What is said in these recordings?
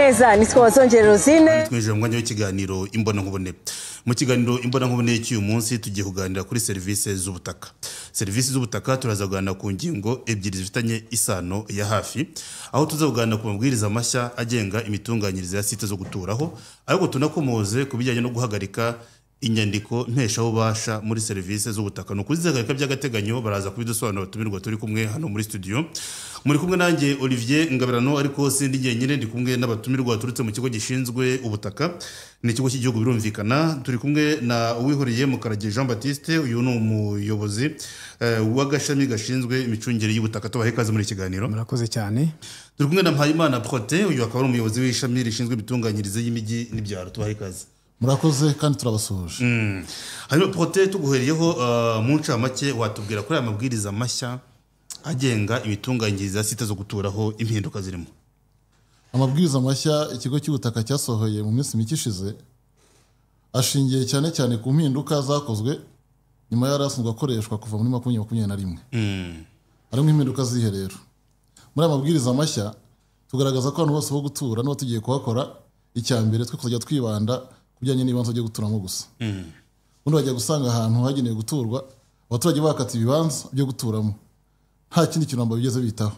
Neza, nitwa Bazongera Rosine. Twinjiye mu mwanya w'ikiganiro imbonankubone. Mu kiganiro imbonankubone cy'uyu munsi tugiye kuganira kuri serivisi z'ubutaka. Serivisi z'ubutaka turaza kuganira ku ngingo ebyiri zifitanye isano ya hafi, aho tuza kuganira ku mabwiriza mashya agenga imitunganyirize ya site zo guturaho, ariko tunakomoze ku bijyanye no guhagarika inyandiko mpeshabubasha muri serivisi z'ubutaka. Ni ukuzihagarika by'agateganyo, baraza kubidusobanura abatumirwa turi kumwe hano muri studio. Muri kumwe nanjye Olivier Ngabirano, ariko sindi njyenyine, ndi kumwe n'abatumirwa baturutse mu kigo gishinzwe ubutaka, ni ikigo cy'igihugu birumvikana. Turi kumwe na Uwihoreye Mukarage Jean Baptiste, uyu ni umuyobozi w'agashami gashinzwe imicungire y'ubutaka. Tubahe ikaze muri iki kiganiro. Murakoze cyane. Turi kumwe na Mpayimana Protais, uyu akaba ari umuyobozi w'ishami rishinzwe imitunganyirize y'imijyi n'ibyaro. Tubahe ikaze. Murakoze kandi turabasuhuje. Hanyuma Protais, tuguhereyeho mu ncamake watubwira kuri aya mabwiriza mashya agenga imitunganyirize ya site zo guturaho, impinduka zirimo. Amabwiriza mashya ikigo cy'ubutaka cyasohoye mu minsi mike ishize ashingiye cyane cyane ku mpinduka zakozwe nyuma y'ayari asanzwe akoreshwa kuva muri 2021. Harimo impinduka zihe rero? Muri aya mabwiriza mashya tugaragaza ko abantu bose bo gutura niba tugiye kuhakora, icya mbere twe kuzajya twibanda ku bijyanye n'ibibanza byo guturamo gusa. Ubundi bajya gusanga ahantu hagenewe guturwa abaturage bakata ibibanza byo guturamo, nta kindi kintu bigeze bitaho.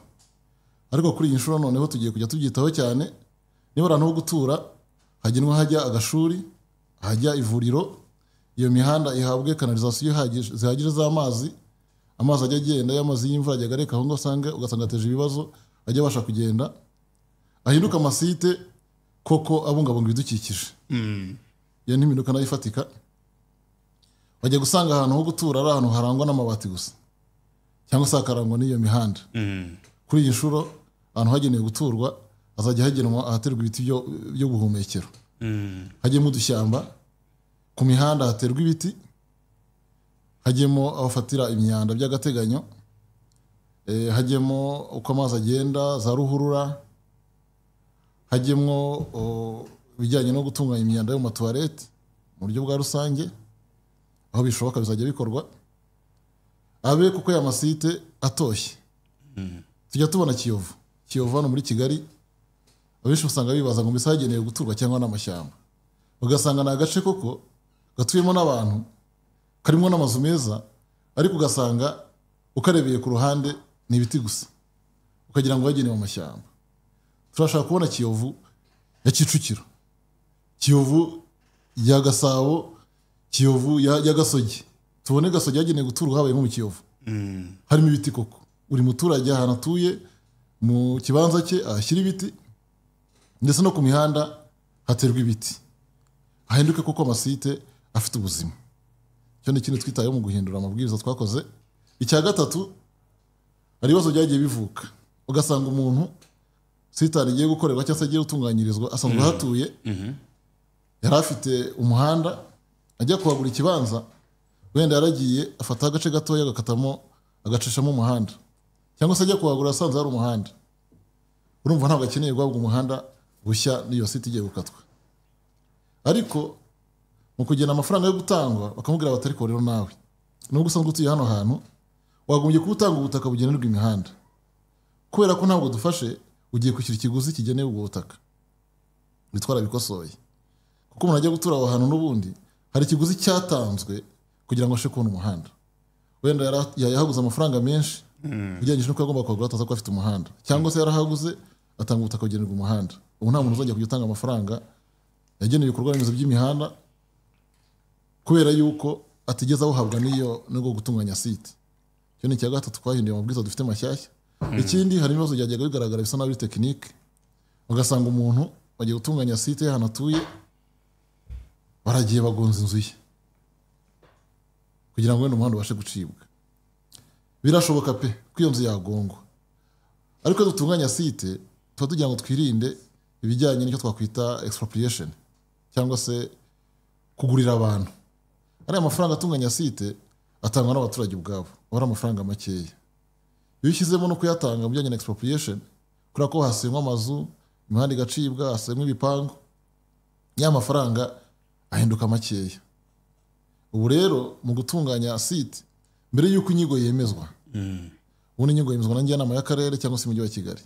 Ariko kuri iyi nshuro noneho tugiye kujya tubyitaho cyane. Niba ahantu ho gutura hagenwa hajya agashuri, hajya ivuriro, iyo mihanda ihabwe kanalizasiyo zihagije z'amazi, amazi ajya agenda, y'amazi y'imvura ajya agareka aho ngaho ugasanga ateje ibibazo, ajya abasha kugenda, ahinduka amasite koko abungabunga ibidukikije. Iyo ni impinduka nayo ifatika. Bajya gusanga ahantu ho gutura ari ahantu harangwa n'amabati gusa, cyangwa se hakarangwa n'iyo mihanda. Kuri iyi nshuro ahantu hagenewe guturwa hazajya hagenwa ahaterwa ibiti byo guhumekero, hajyemo udushyamba, ku mihanda haterwa ibiti, hajyemo abafatira imyanda by'agateganyo, hajyemo uko amazi agenda, za ruhurura, hajyemo ibijyanye no gutunganya imyanda yo mu matuwarete mu buryo bwa rusange, aho bishoboka bizajya bikorwa, abe kuko ya masite atoshye. Tujya tubona Kiyovu hano muri Kigali, abenshi usanga bibaza ngo mbese hagenewe guturwa cyangwa n'amashyamba, ugasanga ni agace koko gatuyemo n'abantu, karimo n'amazu meza, ariko ugasanga ukarebeye ku ruhande ni ibiti gusa, ukagira ngo hagenewe amashyamba. Turashaka kubona Kiyovu ya Kicukiro, Kiyovu ya Gasabo, Kiyovu ya Gasogi. Tubone Gasogi yagenewe guturwa habaye nko mu Kiyovu, harimo ibiti koko. Buri muturage ahantu atuye mu kibanza cye ahashyira ibiti, ndetse no ku mihanda haterwa ibiti, hahinduke koko amasite afite ubuzima. Icyo ni ikintu twitayeho mu guhindura amabwiriza twakoze. Icya gatatu, hari ibibazo byagiye bivuka, ugasanga umuntu site igiye gukorerwa cyangwa se agiye gutunganyirizwa asanzwe ahatuye, yari afite umuhanda, ajya kuhagura ikibanza, wenda yaragiye afata agace gatoya agakatamo agacishamo umuhanda, cyangwa se ajya kuhagura asanze hari umuhanda, urumva ntabwo akeneye guhabwa umuhanda bushya n'iyo site igiye gukatwa. Ariko mu kugena amafaranga yo gutangwa bakamubwira bati ariko rero nawe nubwo usanzwe utuye hano hantu wagombye kuba utanga ubutaka bugenerwa imihanda, kubera ko ntabwo dufashe ugiye kwishyura ikiguzi kigenewe ubwo butaka. Bitwara bikosoye, kuko umuntu ajya gutura aho hantu n'ubundi hari ikiguzi cyatanzwe kugira ngo ashe kubona umuhanda. Wenda yahaguze amafaranga menshi ugereranyije n'uko yagomba kuhagura ataza kuba afite umuhanda, cyangwa se yarahaguze atanga ubutaka bugenerwa umuhanda. Ubu nta muntu uzajya kujya utanga amafaranga yagenewe ibikorwa remezo by'imihanda kubera yuko atigeze awuhabwa n'iyo nubwo gutunganya site. Icyo ni icya gatatu twahinduye amabwiriza dufite mashyashya. Ikindi, hari ibibazo byajyaga bigaragara bisa nabi tekinike, ugasanga umuntu bagiye gutunganya site y'ahantu atuye, baragiye bagonza inzu ye kugira ngo wenda umuhanda ubashe gucibwa. Birashoboka pe ko iyo nzu yagongwa, ariko iyo dutunganya site tuba tugira ngo twirinde ibijyanye n'icyo twakwita expropriation, cyangwa se kugurira abantu. Ariya mafaranga atunganya site atangwa n'abaturage ubwabo, aba ari amafaranga makeya. Iyo ushyizemo no kuyatanga mu bijyanye na expropriation, kubera ko hasenywa amazu, imihanda igacibwa, hasenywa ibipangu, ya mafaranga ahinduka makeya. Ubu rero mu gutunganya site, mbere y'uko inyigo yemezwa, ubundi inyigo yemezwa na njyanama y'akarere cyangwa se umujyi wa Kigali,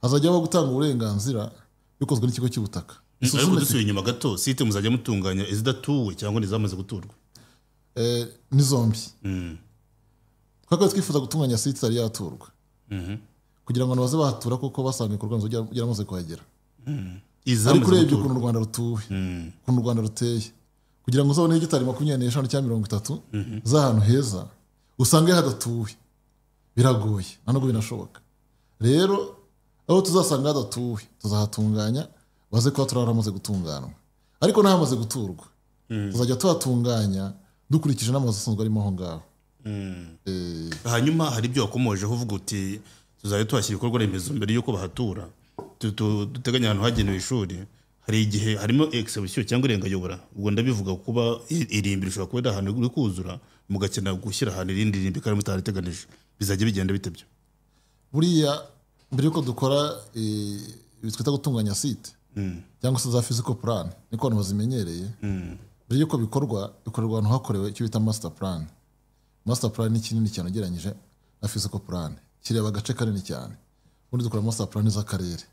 hazajya habaho gutanga uburenganzira Bikozwe n'ikigo cy'ubutaka. Ariko dusubiye inyuma gato, site muzajya mutunganya izidatuwe cyangwa n'izamaze guturwa? Ni zombi. Twakabaye twifuza gutunganya site itari yaturwa kugira ngo abantu baze bahatura, kuko basanga ibikorwa remezo byaramaze kuhagera. Ariko urebye ukuntu u Rwanda rutuwe, ukuntu u Rwanda ruteye, kugira ngo uzabone hegitari 25 cyangwa 30 z'ahantu heza usange hadatuwe, biragoye, nta nubwo binashoboka. Rero aho tuzasanga hadatuwe tuzahatunganya, baze kuba turaramaze gutunganwa. Ariko n'ahamaze guturwa tuzajya tuhatunganya dukurikije n'amazu asanzwe arimo aho ngaho. Hanyuma hari ibyo wakomojeho uvuga uti tuzajya tuhashyira ibikorwa remezo mbere y'uko bahatura, duteganya ahantu hagenewe ishuri. Hari igihe harimo exception cyangwa irengayobora, ubwo ndabivuga kuba irimbi rishobora kuba ahantu riri kuzura, mugakenera gushyira ahantu irindi rimbi kandi mutariteganije, bizajya bigenda bite byo? Buriya mbere yuko dukora ibi twita gutunganya site cyangwa se za physical plan, niko abantu bazimenyereye, mbere yuko bikorwa bikorerwa ahantu hakorewe icyo bita master plan. Master plan ni kinini cyane ugereranyije na physical plan, kireba agace kanini cyane. Ubundi dukora master plan z'akarere.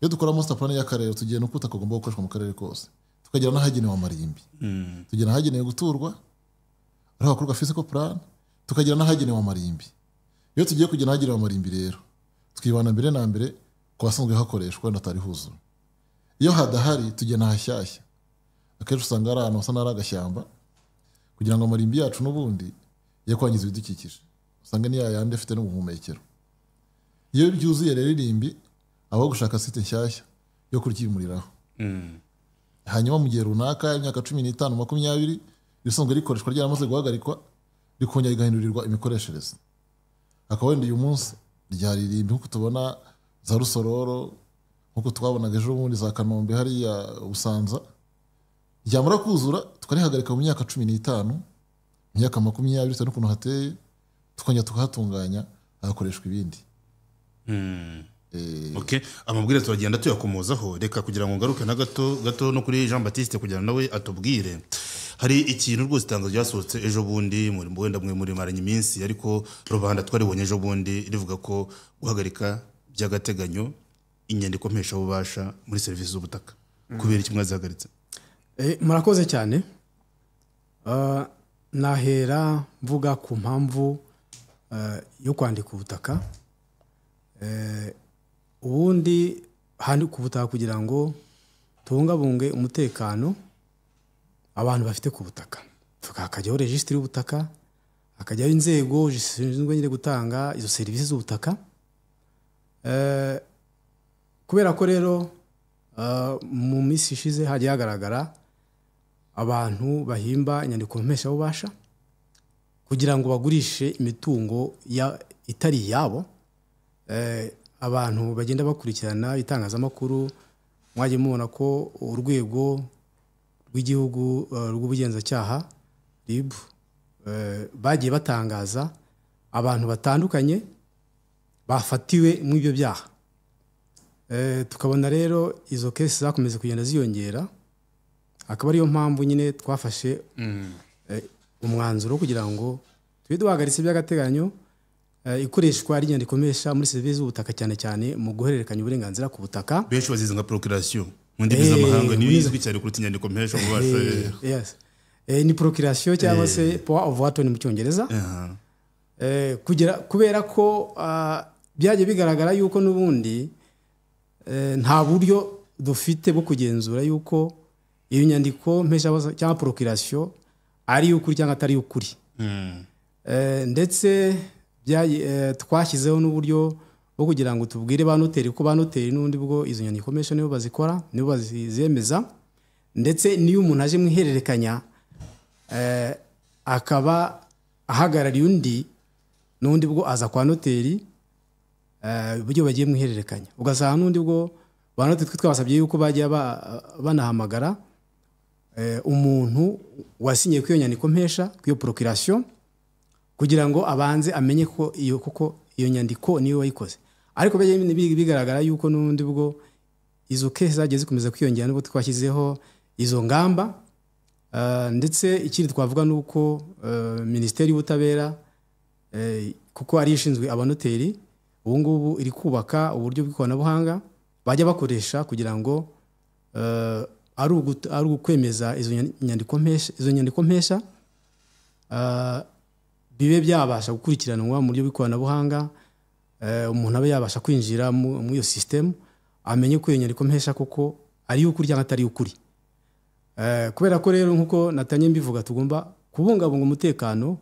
Iyo dukora master plan y'akarere tugena uko ubutaka bugomba gukoreshwa mu karere kose, tukagera n'ahagenewe amarimbi, tugera n'ahagenewe guturwa ariho hakorwa physical plan, tukagera n'ahagenewe amarimbi. Iyo tugiye kugera ahagenewe amarimbi rero twibanda mbere na mbere ku hasanzwe hakoreshwa wenda hatari huzura. Iyo hadahari tugena ahashyashya, akenshi usanga ari ahantu hasa n'ari agashyamba, kugira ngo amarimbi yacu n'ubundi ye kwangiza ibidukikije, usanga ni yayandi afite n'ubuhumekero. Iyo byuzuye rero irimbi, aho gushaka site nshyashya yo kuryimuriraho. Hanyuma mu gihe runaka imyaka 15 20 risanzwe rikoreshwa ryaramaze guhagarikwa, rikongera rigahindurirwa imikoreshereze. Akaba wenda uyu munsi ryari irimbi nk'uko tubona za Rusororo, nk'uko twabonaga ejo bundi za Kanombe hariya Busanza, ryamara kuzura tukarihagarika mu myaka 15, mu myaka 20 bitewe n'ukuntu hateye, tukongera tukahatunganya hagakoreshwa ibindi. Okay, amabwiriza turagenda tuyakomozaho. Reka kugira ngo ngaruke na gato gato no kuri Jean Baptiste kugira nawe atubwire. Hari ikintu rwose itangazo ryasohotse ejo bundi, muri wenda mwe muri maranye iminsi, ariko rubanda twaribonye ejo bundi rivuga ko guhagarika by'agateganyo inyandiko mpeshabubasha muri serivisi z'ubutaka. Kubera iki mwazihagaritse? Murakoze cyane. Nahera mvuga ku mpamvu yo kwandika ubutaka. Ubundi handika ubutaka kugira ngo tubungabunge umutekano abantu bafite ku butaka. Hakajyaho regisitiri y'ubutaka, hakajyaho inzego zishinzwe nyine gutanga izo serivisi z'ubutaka. Kubera ko rero mu minsi ishize hagiye hagaragara abantu bahimba inyandiko mpeshabubasha kugira ngo bagurishe imitungo itari iyabo. Abantu bagenda bakurikirana itangazamakuru, mwagiye mubona ko urwego rw'igihugu rw'ubugenzacyaha RIB bagiye batangaza abantu batandukanye bafatiwe mu ibyo byaha. Tukabona rero izo kesi zakomeza kugenda ziyongera, akaba ariyo mpamvu nyine twafashe umwanzuro kugira ngo tube duhagaritse by'agateganyo ikoreshwa ry'inyandiko mpesha muri serivisi z'ubutaka, cyane cyane mu guhererekanya uburenganzira ku butaka. Benshi bazizi nka procuration mu ndimi z'amahanga, niyo izwi cyane kuruta inyandiko mpesha ububasha. Yes. Ni procuration cyangwa se power of attorney mu Cyongereza. Kubera ko byagiye bigaragara yuko n'ubundi nta buryo dufite bwo kugenzura yuko iyo nyandiko mpesha cyangwa procuration ari ukuri cyangwa atari ukuri. Ndetse twashyizeho n'uburyo bwo kugira ngo tubwire ba noteri ko ba noteri n'ubundi bwo izo nyandiko mpesha nibo bazikora, nibo bazemeza. Ndetse niyo umuntu aje mu ihererekanya akaba ahagarariye undi, n'undi bwo aza kwa noteri uburyo bagiye mu ihererekanya, ugasanga n'undi bwo ba noteri twabasabye yuko bajya banahamagara umuntu wasinyiye kuri iyo nyandiko mpesha, kuri iyo procuration, kugira ngo abanze amenye ko iyo koko iyo nyandiko niyo wayikoze. Ariko bigaragara yuko n'ubundi bwo izo kesi zagiye zikomeza kwiyongera n'ubwo twashyizeho izo ngamba. Ndetse ikindi twavuga nuko Minisiteri y'Ubutabera kuko ari ishinzwe abanoteri, ubu ngubu iri kubaka uburyo bw'ikoranabuhanga bajya bakoresha kugira ngo ari ukwemeza izo nyandiko mpesha bibe byabasha gukurikiranwa mu buryo bw'ikoranabuhanga, umuntu abe yabasha kwinjira muri iyo sisitemu amenye ko iyo nyandiko mpesha koko ari iy'ukuri cyangwa atari iy'ukuri. Kubera ko rero nk'uko natanye mbivuga, tugomba kubungabunga umutekano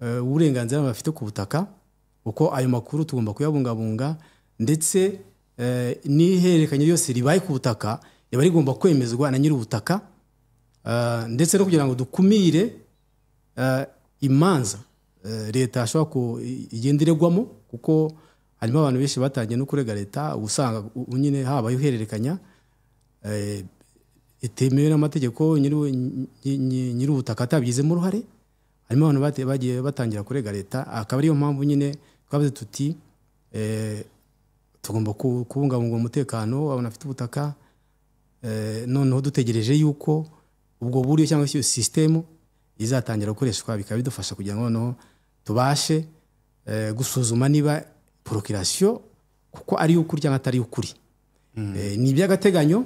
w'uburenganzira bafite ku butaka, kuko ayo makuru tugomba kuyabungabunga, ndetse n'ihererekanya ryose ribaye ku butaka riba rigomba kwemezwa na nyir'ubutaka, ndetse no kugira ngo dukumire imanza leta ashobora igenda iregwamo, kuko harimo abantu benshi batangiye no kurega leta, usanga nyine habaye ihererekanya itemewe n'amategeko, nyir'ubutaka atabigizemo uruhare. Harimo abantu bagiye batangira kurega leta, akaba ariyo mpamvu nyine twavuze tuti tugomba kubungabunga umutekano w'abantu bafite ubutaka, noneho dutegereje yuko ubwo buryo cyangwa se iyo sisitemu izatangira gukoreshwa, bikaba bidufasha kugira ngo noneho tubashe gusuzuma niba procuration kuko ari ukuri cyangwa atari ukuri. Ni iby'agateganyo,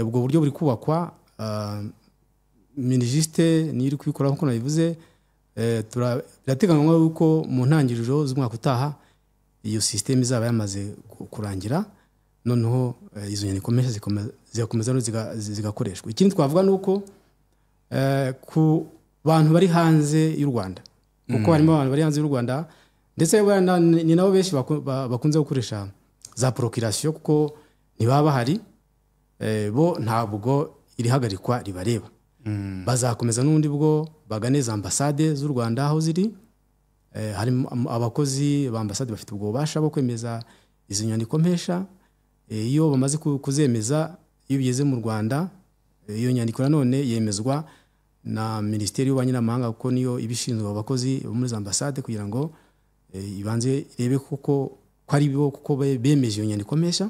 ubwo buryo buri kubakwa, Minijiste niyo iri kubikora nk'uko nabivuze. Birateganywa yuko mu ntangiriro z'umwaka utaha iyo sisitemu izaba yamaze kurangira, noneho izo nyandiko mpesha zigakomeza zigakoreshwa. Ikindi twavuga ni uko ku bantu bari hanze y'u Rwanda, kuko harimo abantu bari hanze y'u Rwanda, ndetse ni nabo benshi bakunze gukoresha za procuration, kuko ntibaba bahari, bo ntabwo irihagarikwa ribareba. Bazakomeza n'ubundi bwo bagane za ambasade z'u Rwanda aho ziri, harimo abakozi ba ambasade bafite ubwo bubasha bwo kwemeza izo nyandiko mpesha. Iyo bamaze kuzemeza, iyo bigeze mu Rwanda, iyo nyandiko nanone yemezwa na Minisiteri y'Ububanyi n'Amahanga, kuko niyo ibishinzwe abakozi bo muri za ambasade, kugira ngo ibanze irebe kuko ko ari bo kuko bemeje iyo nyandiko mpesha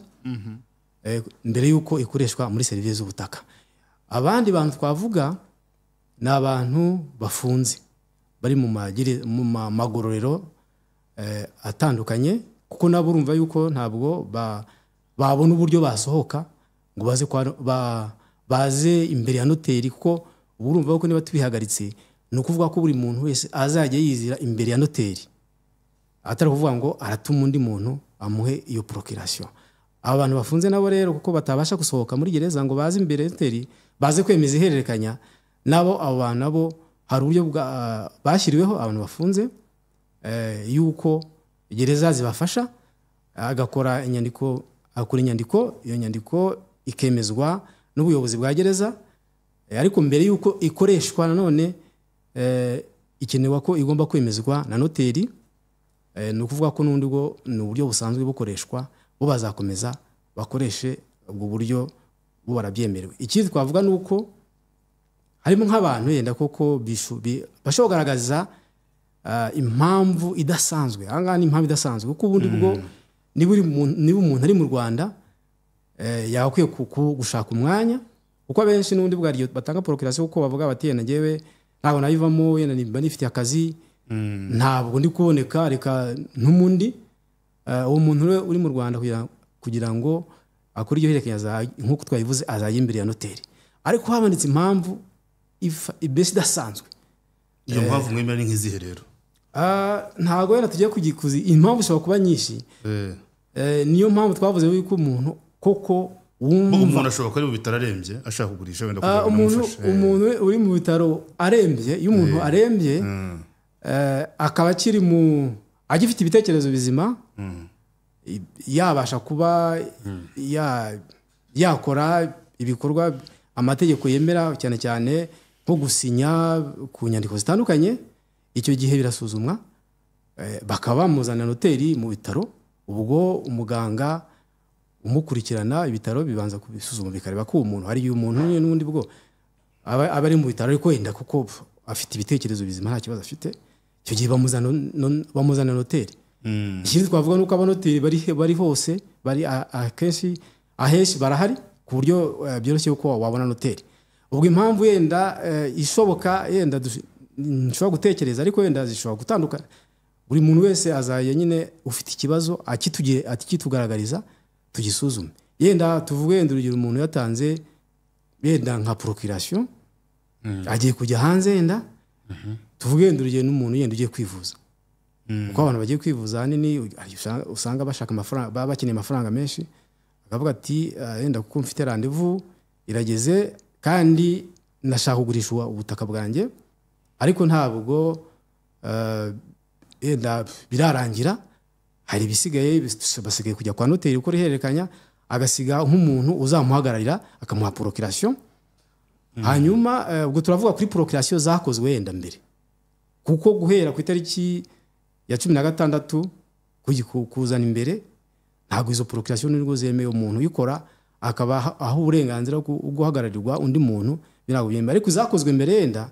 mbere yuko ikoreshwa muri serivisi z'ubutaka. Abandi bantu twavuga ni abantu bafunze bari mu magororero atandukanye, kuko nabo urumva yuko ntabwo babona uburyo basohoka ngo baze baze imbere ya noteri, kuko urumva ko niba tubihagaritse ni ukuvuga ko buri muntu wese azajya yizira imbere ya noteri, atari kuvuga ngo aratuma undi muntu amuhe iyo procuration. Aba bantu bafunze nabo rero, kuko batabasha gusohoka muri gereza ngo baze imbere ya noteri baze kwemeza ihererekanya, nabo abo bantu nabo hari uburyo bashyiriweho abantu bafunze yuko gereza zibafasha, agakora inyandiko, akora inyandiko, iyo nyandiko ikemezwa n'ubuyobozi bwa gereza, ariko mbere yuko ikoreshwa nanone ikenewe ko igomba kwemezwa na noteri. Ni ukuvuga ko n'ubundi bwo ni uburyo busanzwe bukoreshwa, bo bazakomeza bakoreshe ubwo buryo bo barabyemerewe. Ikindi twavuga ni uko harimo nk'abantu yenda koko bashobora kugaragaza impamvu idasanzwe. Aha ngaha ni impamvu idasanzwe, kuko ubundi bwo niba umuntu ari mu Rwanda yagakwiye gushaka umwanya, kuko abenshi n'ubundi bwo batanga procuration kuko bavuga bati yenda njyewe ntabwo nayivamo, yenda nimba nifitiye akazi ntabwo ndi kuboneka, reka ntumundi. Uwo muntu uri mu Rwanda kugira ngo akore iryo hererekanya nk'uko twabivuze azajya imbere ya noteri, ariko habonetse impamvu ibesi idasanzwe. Iyo mpamvu mwemera ni nk'izihe rero? Ntabwo wenda tugiye kugikuza, impamvu ishobora kuba nyinshi. Niyo mpamvu twavuze yuko umuntu koko wumva umuntu ashobora kuba ari mu bitaro arembye ashaka kugurisha, wenda kugira ngo namufashe. Umuntu uri mu bitaro arembye, iyo umuntu arembye akaba akiri mu agifite ibitekerezo bizima, yabasha kuba yakora ibikorwa amategeko yemera, cyane cyane nko gusinya ku nyandiko zitandukanye, icyo gihe birasuzumwa, bakaba bamuzana noteri mu bitaro. Ubwo umuganga umukurikirana ibitaro bibanza kubisuzuma bikareba ko uwo muntu hari umuntu n'undi bwo aba ari mu bitaro ariko wenda kuko afite ibitekerezo bizima nta kibazo afite, icyo gihe bamuzana noteri. Ikindi twavuga nuko abanoteri bari hose, bari akenshi ahenshi barahari, ku buryo byoroshye ko wabona noteri. Ubwo impamvu yenda ishoboka yenda nshobora gutekereza, ariko yenda zishobora gutandukana, buri muntu wese azajya nyine ufite ikibazo akitugaragariza tugisuzume. Yenda tuvuge yenda urugero umuntu yatanze yenda nka procuration, agiye kujya hanze, yenda tuvuge yenda urugero n'umuntu yenda ugiye kwivuza, kuko abantu bagiye kwivuza ahanini usanga bashaka amafaranga, baba bakeneye amafaranga menshi, akavuga ati yenda kuko mfite rendez-vous irageze kandi ndashaka kugurisha ubutaka bwanjye, ariko ntabwo yenda birarangira, hari ibisigaye, basigaye kujya kwa noteri gukora ihererekanya, agasiga nk'umuntu uzamuhagararira akamuha procuration. Hanyuma ubwo turavuga kuri procuration zakozwe yenda mbere, kuko guhera ku itariki ya 16 kuzana imbere ntabwo izo procuration nibwo zemewe. Umuntu uyikora akaba aho uburenganzira bwo guhagararirwa undi muntu ntabwo byemewe. Ariko zakozwe mbere yenda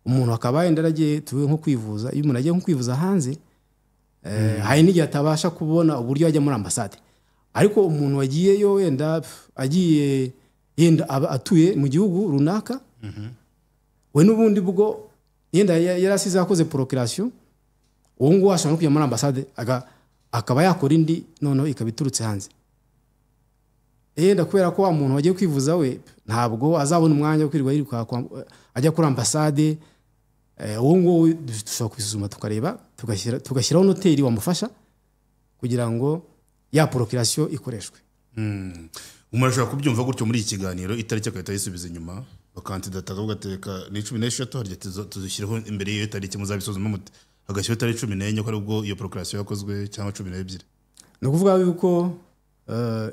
umuntu akaba yenda aragiye tuwe nko kwivuza, iyo umuntu agiye nko kwivuza hanze hari n'igihe atabasha kubona uburyo ajya muri ambasade, ariko umuntu wagiyeyo wenda agiye yenda atuye mu gihugu runaka, we n'ubundi bwo yenda yarasize akoze procuration, uwo nguwo ashobora no kujya muri ambasade akaba yakora indi noneho ikaba iturutse hanze. Yenda kubera ko wa muntu wagiye kwivuza we ntabwo azabona umwanya wo kwirirwa yiruka ajya kuri ambasade, uwo nguwo dushobora kubisuzuma tukareba tugashyiraho noteri wamufasha kugira ngo ya procuration ikoreshwe. Umuntu ashobora kubyumva gutyo muri iki kiganiro, itariki agahita ayisubiza inyuma, bakandidata akavuga ati reka ni 16 harya tuzishyiraho imbere y'iyo tariki muzabisuzuma mute, hagashyiraho itariki 14 ko aribwo iyo procuration yakozwe cyangwa 12. Ni ukuvuga yuko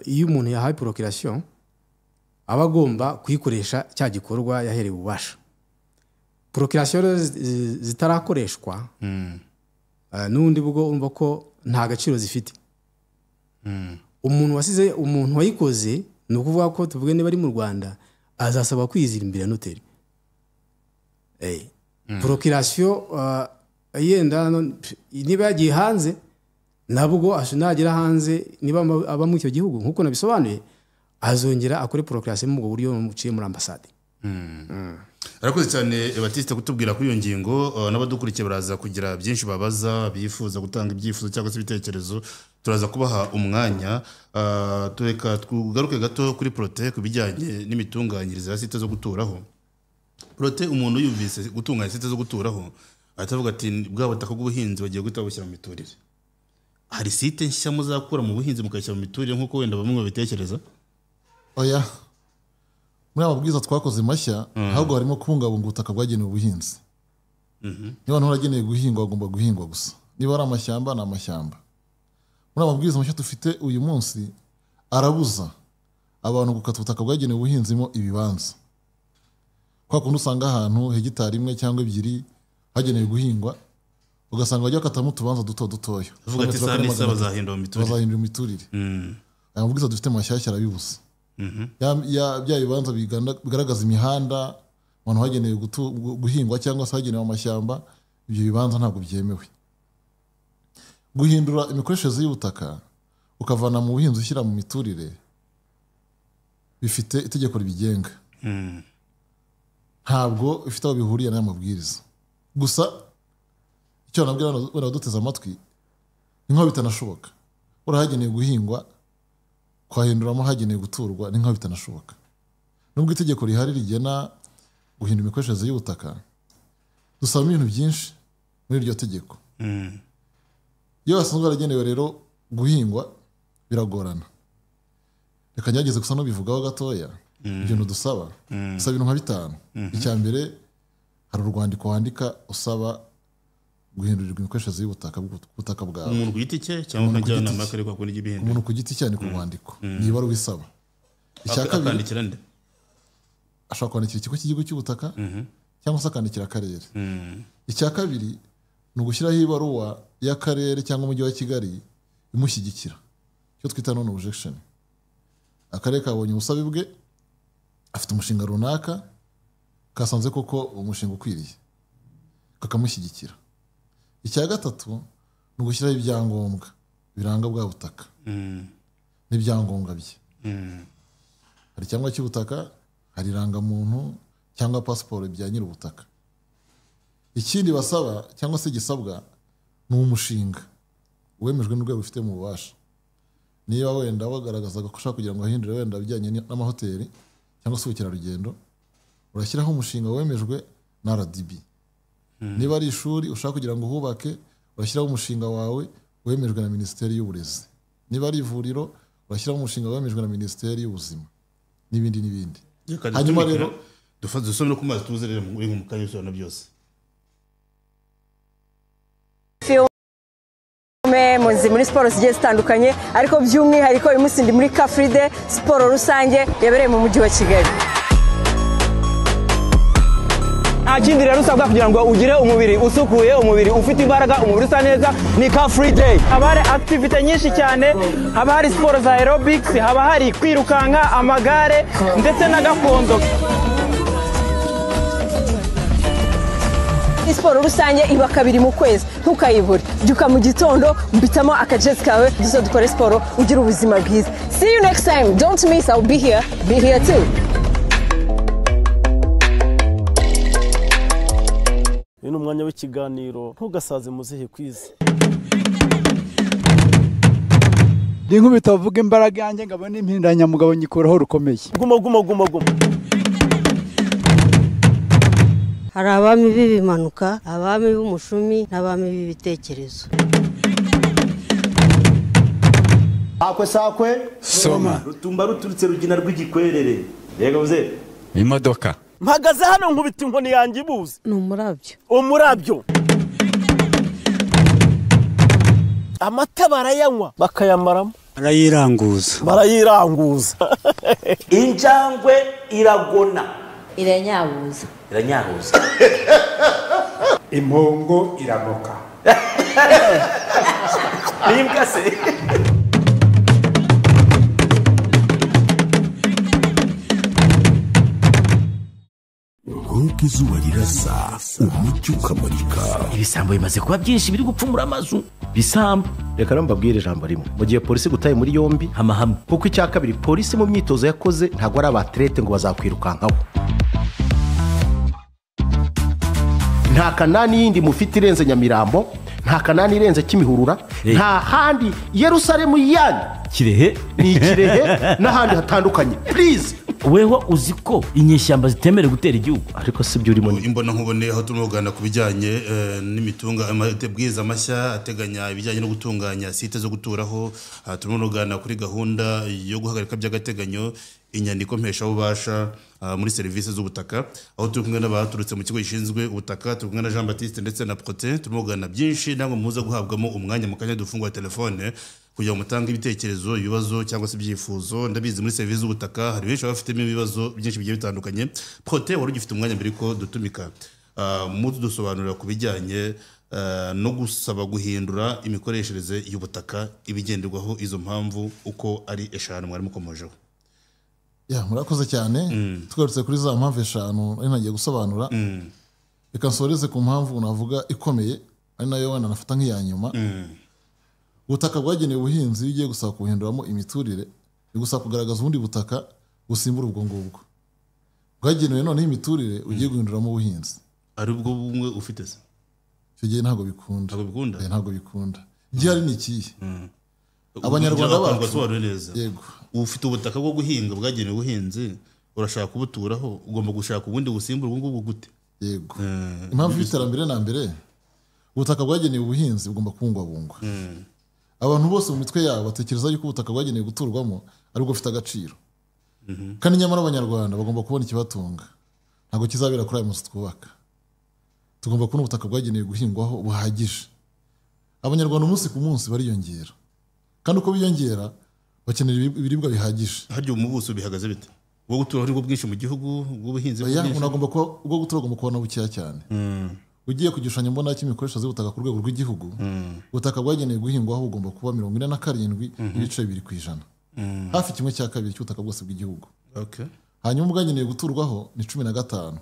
iyo umuntu yahawe procuration aba agomba kuyikoresha cya gikorwa yaherewe ububasha. Procuration zitarakoreshwa n'ubundi bwo urumva ko nta gaciro zifite. Umuntu wasize, umuntu wayikoze, ni ukuvuga ko tuvuge niba ari mu Rwanda azasaba kwizira imbere ya noteri. Procuration yenda niba yagiye hanze nabwo nagera hanze niba aba mu icyo gihugu nkuko nabisobanuye azongera akore procuration mu buryo buciye muri ambasade. Arakoze cyane Baptiste kutubwira kuri iyo ngingo, n'abadukurikiye baraza kugira byinshi babaza, bifuza gutanga ibyifuzo cyangwa se ibitekerezo, turaza kubaha umwanya. Tureka tugaruke gato kuri Protais ku bijyanye n'imitunganyirize ya site zo guturaho. Protais, umuntu yumvise gutunganya site zo guturaho ahita avuga ati bwa butaka bw'ubuhinzi bagiye guhita babushyira mu miturire. Hari site nshya muzakura mu buhinzi mukayishyira mu miturire nk'uko wenda bamwe babitekereza? Oya, muri aba mabwiriza twakoze mashya ahubwo harimo kubungabunga ubutaka bwagenewe ubuhinzi. Niba nturagenewe guhingwa agomba guhingwa gusa, niba ari amashyamba ni amashyamba. Muri aba mabwiriza mashya dufite uyu munsi arabuza abantu gukata ubutaka bwagenewe ubuhinzi mo ibibanza. Kwa kundi usanga ahantu hegitari 1 cyangwa 2 hagenewe guhingwa, ugasanga bajya bakatamo utubanza duto dutoya. Uvuga ati isaha n'isaha bazahindura imiturire. Aya mabwiriza dufite mashyashya arabibuza. Bya bibanza bigaragaza imihanda abantu hagenewe guhingwa cyangwa se hagenewe amashyamba, ibyo bibanza ntabwo byemewe. Guhindura imikoreshereze y'ubutaka ukavana mu buhinzi ushyira mu miturire bifite itegeko ribigenga. Ntabwo bifite aho bihuriye n'aya mabwiriza. Gusa icyo nabwira abaduteze amatwi ni nkaho bitanashoboka. Urahagenewe guhingwa kwahinduramo hagenewe guturwa ni nkaho bitanashoboka. Nubwo itegeko rihari rigena guhindura imikoreshereze y'ubutaka, dusaba ibintu byinshi muri iryo tegeko. Iyo basanzwe baragenewe rero guhingwa biragorana. Reka ngerageze gusa n'ubivugaho gatoya. Ibyo dusaba dusaba ibintu nka 5. Icya mbere, hari urwandiko wandika usaba guhindurirwa imikoreshereze y'ubutaka bw'ubutaka bwawe. Umuntu ku giti cye cyangwa akajyanama y'akarere kwa kundi igihindura? Umuntu ku giti cye ni ku rwandiko, niba ari ubisaba. Icya kabiri, akandikira nde? Ashobora kwandikira ikigo cy'igihugu cy'ubutaka cyangwa se akandikira akarere. Icya kabiri ni ugushyiraho ibaruwa y'akarere cyangwa umujyi wa Kigali imushyigikira, icyo twita non objection. Akarere kabonye ubusabe bwe, afite umushinga runaka, kasanze koko umushinga ukwiriye, kakamushyigikira. Icya gatatu ni ugushyiraho ibyangombwa biranga bwa butaka n'ibyangombwa bye. Hari icyangombwa cy'ubutaka, hari irangamuntu cyangwa pasiporo bya nyir'ubutaka. Ikindi basaba cyangwa se gisabwa ni umushinga wemejwe n'urwego rufite mu bubasha. Niba wenda wagaragazaga ko ushaka kugira ngo ahindure wenda bijyanye n'amahoteli cyangwa se ubukerarugendo, urashyiraho umushinga wemejwe na RDB. Niba ari ishuri ushaka kugira ngo hubake, urashyiraho umushinga wawe wemejwe na Minisiteri y'Uburezi. Niba ari ivuriro, urashyiraho umushinga wemejwe na Minisiteri y'Ubuzima, n'ibindi n'ibindi. Hanyuma rero dufate dusome no ku mazi tuze rero muri mu kanya bisobanura byose. Munzi muri siporo zigiye zitandukanye, ariko by'umwihariko uyu munsi ndi muri Car Free Day, siporo rusange yabereye mu mujyi wa Kigali. Nta kindi rero usabwa kugira ngo ugire umubiri usukuye, umubiri ufite imbaraga, umubiri usa neza, ni Car Free Day. Haba hari activity nyinshi cyane, haba hari siporo za aerobics, haba hari kwirukanka, amagare ndetse na gakondo. Siporo rusange iba kabiri mu kwezi, ntukayibure. Byuka mu gitondo, mbitamo akajezi kawe, duze dukore siporo, ugire ubuzima bwiza. See you next time. Don't miss, I'll be here. Be here too. Uyu ni umwanya w'ikiganiro ntugasaze muzihe kwiza. Ndi nkubita bavuga imbaraga yanjye ngabona impindanyamugabo nyikuraho rukomeye. Guma guma guma guma. Hari abami b'ibimanuka, abami b'umushumi n'abami b'ibitekerezo. Akwe sakwe soma rutumba ruturutse rugina rw'igikwerere. Yego mzee. Imodoka. Mpagaze hano nkubita inkoni yanjye ibuze. Ni umurabyo. Umurabyo. Amata barayanywa bakayamaramo. Barayiranguza. Barayiranguza. Injangwe iragona. Iranyabuza. Iranyabuza. Impongo iramoka. Nimbwa se. Nkuko izuba rirasa umucyo ukamurika. Ibisambo bimaze kuba byinshi biri gupfumura amazu. Bisambo. Reka rero mbabwire ijambo rimwe. Mu gihe polisi gutaye muri yombi hamahama. Kuko icya kabiri polisi mu myitozo yakoze ntabwo ari abatrete ngo bazakwirukankaho. Nta kanani yindi mufite irenze Nyamirambo, nta kanani irenze Kimihurura, nta handi Yerusalemu yanyu. Kirehe ni Kirehe n'ahandi hatandukanye. Please. Weho uzi ko inyeshyamba zitemerewe gutera igihugu, ariko si byo urimo. Imbona nkubone aho turimo kuganira ku bijyanye n'imitunga amabwiriza mashya ateganya ibijyanye no gutunganya site zo guturaho. Turimo kuganira kuri gahunda yo guhagarika by'agateganyo inyandiko mpeshabubasha muri serivisi z'ubutaka, aho turi kumwe n'abaturutse mu kigo gishinzwe ubutaka, turi kumwe na Jean Baptiste ndetse na Protais. Turimo kuganira byinshi namwe muza guhabwamo umwanya mu kanya dufungura telefone kugira ngo mutange ibitekerezo, ibibazo cyangwa se ibyifuzo. Ndabizi muri serivisi z'ubutaka hari benshi bafitemo ibibazo byinshi bigiye bitandukanye. Protais, wari ugifite umwanya mbere ko dutumika, mudusobanurira ku bijyanye no gusaba guhindura imikoreshereze y'ubutaka, ibigenderwaho, izo mpamvu uko ari eshanu mwari mukomojeho. Ya, murakoze cyane. Tugarutse kuri za mpamvu eshanu ari nagiye gusobanura. Reka nsoreze ku mpamvu navuga ikomeye ari nayo wenda nafata nk'iya nyuma. Ubutaka bwagenewe ubuhinzi iyo ugiye gusaba kubuhinduramo imiturire, ni gusaba kugaragaza ubundi butaka busimbura ubwo ngubwo bwagenewe noneho imiturire ugiye guhinduramo ubuhinzi. Ari ubwo bumwe ufite se? Icyo gihe ntabwo bikunda. Ntabwo bikunda? Ntabwo bikunda. Igihari ni ikihe? Abanyarwanda bacu. Yego. Ufite ubutaka bwo guhinga bwagenewe ubuhinzi, urashaka kubuturaho, ugomba gushaka ubundi busimbura ubwo ngubwo gute? Yego. Impamvu y'iterambere na mbere, ubutaka bwagenewe ubuhinzi bugomba kubungwabungwa. Abantu bose mu mitwe yabo batekereza yuko ubutaka bwagenewe guturwamo ari bwo bufite agaciro. Kandi nyamara Abanyarwanda bagomba kubona ikibatunga. Ntabwo kizabera kuri ayo mazu twubaka. Tugomba kubona ubutaka bwagenewe guhingwaho buhagije. Abanyarwanda umunsi ku munsi bariyongera. Kandi uko biyongera bakenera ibiribwa bihagije. Harya mu buso bihagaze bite? Ubwo gutura ari bwo bwinshi mu gihugu, ubwo buhinzi bwinshi. Oya, unagomba kuba ubwo gutura ugomba kubona bukeya cyane. Ugiye ku gishushanyo mbonera cy'imikoreshereze y'ubutaka ku rwego rw'igihugu, ubutaka bwagenewe guhingwaho bugomba kuba 47.2%. Hafi 1/2 cy'ubutaka bwose bw'igihugu. Okay. Hanyuma ubwagenewe guturwaho ni 15.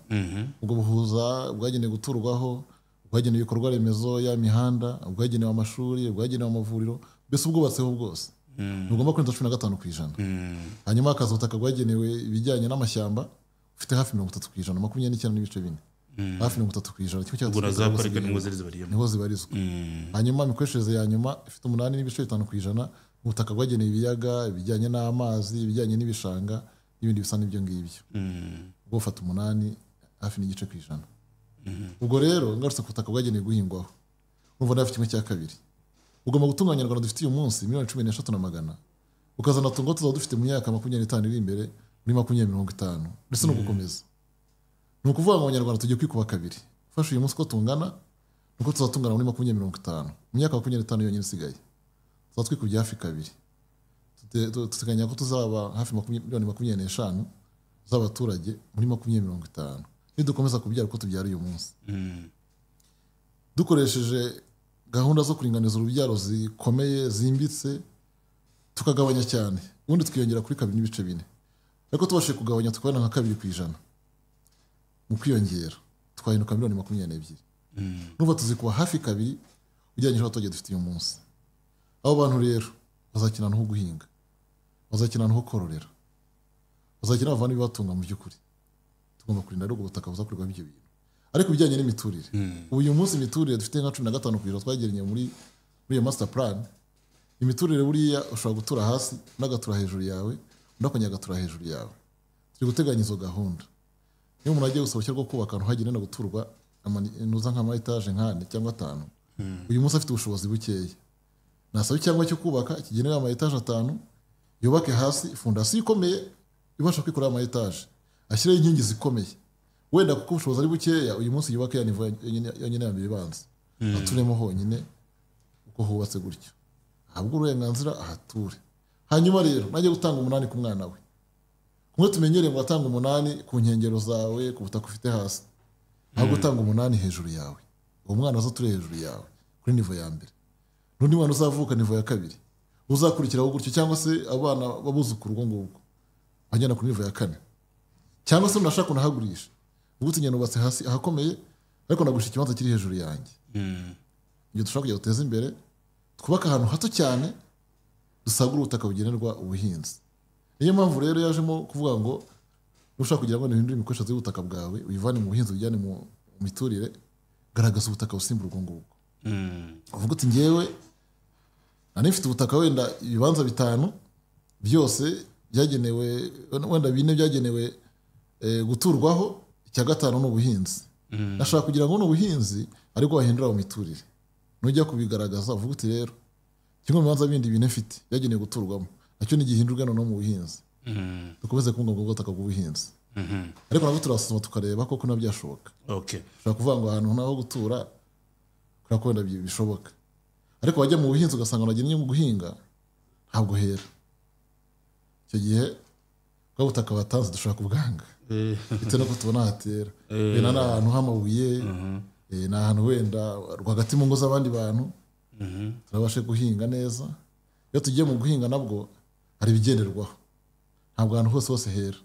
Ubwo buhuza ubwagenewe guturwaho, ubwagenewe ibikorwa remezo ya mihanda, ubwagenewe amashuri, ubwagenewe amavuriro, mbese ubwubatseho bwose. Ntugomba kurenza 15%. Hanyuma hakaza ubutaka bwagenewe ibijyanye n'amashyamba ufite hafi 30%, 29.4. Hafi 30%, kimwe cya gatatu niho zibarizwa. Hanyuma imikoreshereze ya nyuma ifite 8.5% Ubutaka bwagenewe ibiyaga, ibijyanye n'amazi, ibijyanye n'ibishanga n'ibindi bisa n'ibyo ngibyo. Ubwo bufata 8.5%. Ubwo rero ngarutse ku butaka bwagenewe guhingwaho, urumva hafi 1/2. Ugomba gutunga Abanyarwanda dufite uyu munsi 13,100,000, ukazana tungo tuzaba dufite mu myaka 25 iri imbere, muri 2050 ndetse no gukomeza. Ni ukuvuga ngo Abanyarwanda tugiye kwikuba kabiri. Ufashe uyu munsi ko tungana, nuko tuzatungana muri 2050. Mu myaka 25 yonyine isigaye tuzaba twikubye hafi kabiri. Tuteganya ko tuzaba hafi 25,000,000 z'abaturage muri 2050 nidukomeza kubyara uko tubyara uyu munsi. Dukoresheje gahunda zo kuringaniza urubyaro zikomeye zimbitse, tukagabanya cyane, ubundi twiyongera kuri 2.4. Ariko tubashije kugabanya tukabona nka 2% mu kwiyongera, twahinduka 22,000,000. Nuva tuzikuba hafi kabiri ugereranyije n'abaturage dufite uyu munsi. Abo bantu rero bazakina ahantu ho guhinga, bazakina ahantu ho kororera, bazakina bavana ibibatunga mu by'ukuri. Tugomba kurinda rero ubutaka buzakorerwamo ibyo bintu. Ariko ibijyanye n'imiturire, ubu uyu munsi imiturire dufite nka 15% twageranye muri iyo master plan. Imiturire buriya ushobora gutura hasi n'agatura hejuru yawe, undi akongera agatura hejuru yawe. Turi guteganya izo gahunda. Niyo umuntu agiye gusaba uruhushya rwo kubaka ahantu hagenewe guturwa, nuza nk'ama etaje nk'ane cyangwa 5, uyu munsi afite ubushobozi bukeya, nasaba icyangombwa cyo kubaka kigenewe ama etaje 5, yubake hasi fondasiyo ikomeye ibasha kwikorera ama etaje, ashyireho inkingi zikomeye. Wenda kuko ubushobozi ari bukeya, uyu munsi yubake ya nivo yonyine ya mbere ibanza, aturemo honyine uko hubatse gutyo, ahabwe uburenganzira ahature. Hanyuma rero najye gutanga 8 ku mwana we. Kumwe tumenyereye ngo atanga 8 ku nkengero zawe, ku butaka ufite hasi, aho gutanga 8 hejuru yawe. Uwo mwana azature hejuru yawe kuri nivo ya mbere, n'undi mwana uzavuka nivo ya kabiri, uzakurikiraho gutyo, cyangwa se abana babuzukuru ubwo ngubwo bajyana kuri nivo ya 4, cyangwa se unashaka unahagurisha uvuga uti nubatse hasi ahakomeye ariko nagurisha ikibanza kiri hejuru yanjye. Ibyo dushaka kugira guteza imbere, twubaka ahantu hato cyane, dusagura ubutaka bugenerwa ubuhinzi. Niyo mpamvu rero yajemo kuvuga ngo ushaka kugira ngo uhindure imikoreshereze y'ubutaka bwawe, uyivane mu buhinzi ujyane mu miturire, garagaza ubutaka busimbura ubwo ngubwo. Uvuga uti ngewe nari mfite ubutaka wenda ibibanza 5 byose byagenewe, wenda 4 byagenewe guturwaho, icya 5 ni ubuhinzi. Nashaka kugira ngo n'ubuhinzi ariko wahindura mu miturire. Nujya kubigaragaza uvuga uti rero kimwe mu bibanza bindi 4 mfite byagenewe guturwamo, nacyo nigihindurwa no mu buhinzi. Dukomeze kubungabunga ubutaka bw'ubuhinzi. Ariko nabwo turasuzuma tukareba koko nabyo byashoboka. Ushobora kuvuga ngo ahantu naho gutura kubera ko wenda bishoboka, ariko wajya mu buhinzi ugasanga unagennye mu guhinga ntabwo hera. Icyo gihe bwa butaka batanze dushobora kubwanga bitewe n'uko tubona hatera. Wenda ni ahantu h'amabuye, ni ahantu wenda rwagati mu ngo z'abandi bantu, turabashe guhinga neza. Iyo tugiye mu guhinga nabwo hari ibigenderwaho, ntabwo ahantu hose hose hera.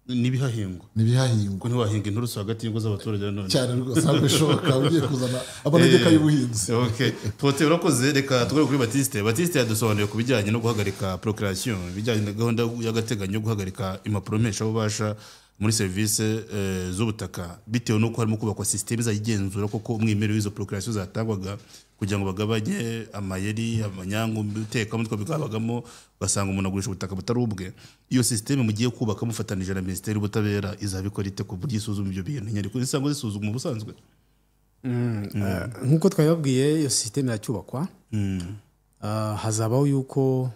N'ibihahingwa, n'ibihahingwa ntiwahinga inturusu hagati y'ingo z'abaturage none cyane rwose ntabwo bishoboka, ugiye kuzana amanegeka y'ubuhinzi. Prote urakoze. Reka tugere kuri Batiste. Batiste yadusobanuriye ku bijyanye no guhagarika procreation, ibijyanye na gahunda y'agateganyo yo guhagarika impapuro mpeshabubasha muri serivisi z'ubutaka, bitewe n'uko harimo kubakwa system izayigenzura koko umwimerere w'izo procreation zatangwaga, kugira ngo bagabanye amayeri, amanyangu, umutekamutwe bikabagamo, ugasanga umuntu agurisha ubutaka butari ubwe. Iyo system mugiye kubaka mufatanije na Minisiteri y'Ubutabera izabikora ite ku buryo isuzuma ibyo bintu? Inyandiko zisanzwe zisuzuma ubusanzwe. Nk'uko twabibabwiye, iyo system iracyubakwa. Hazabaho yuko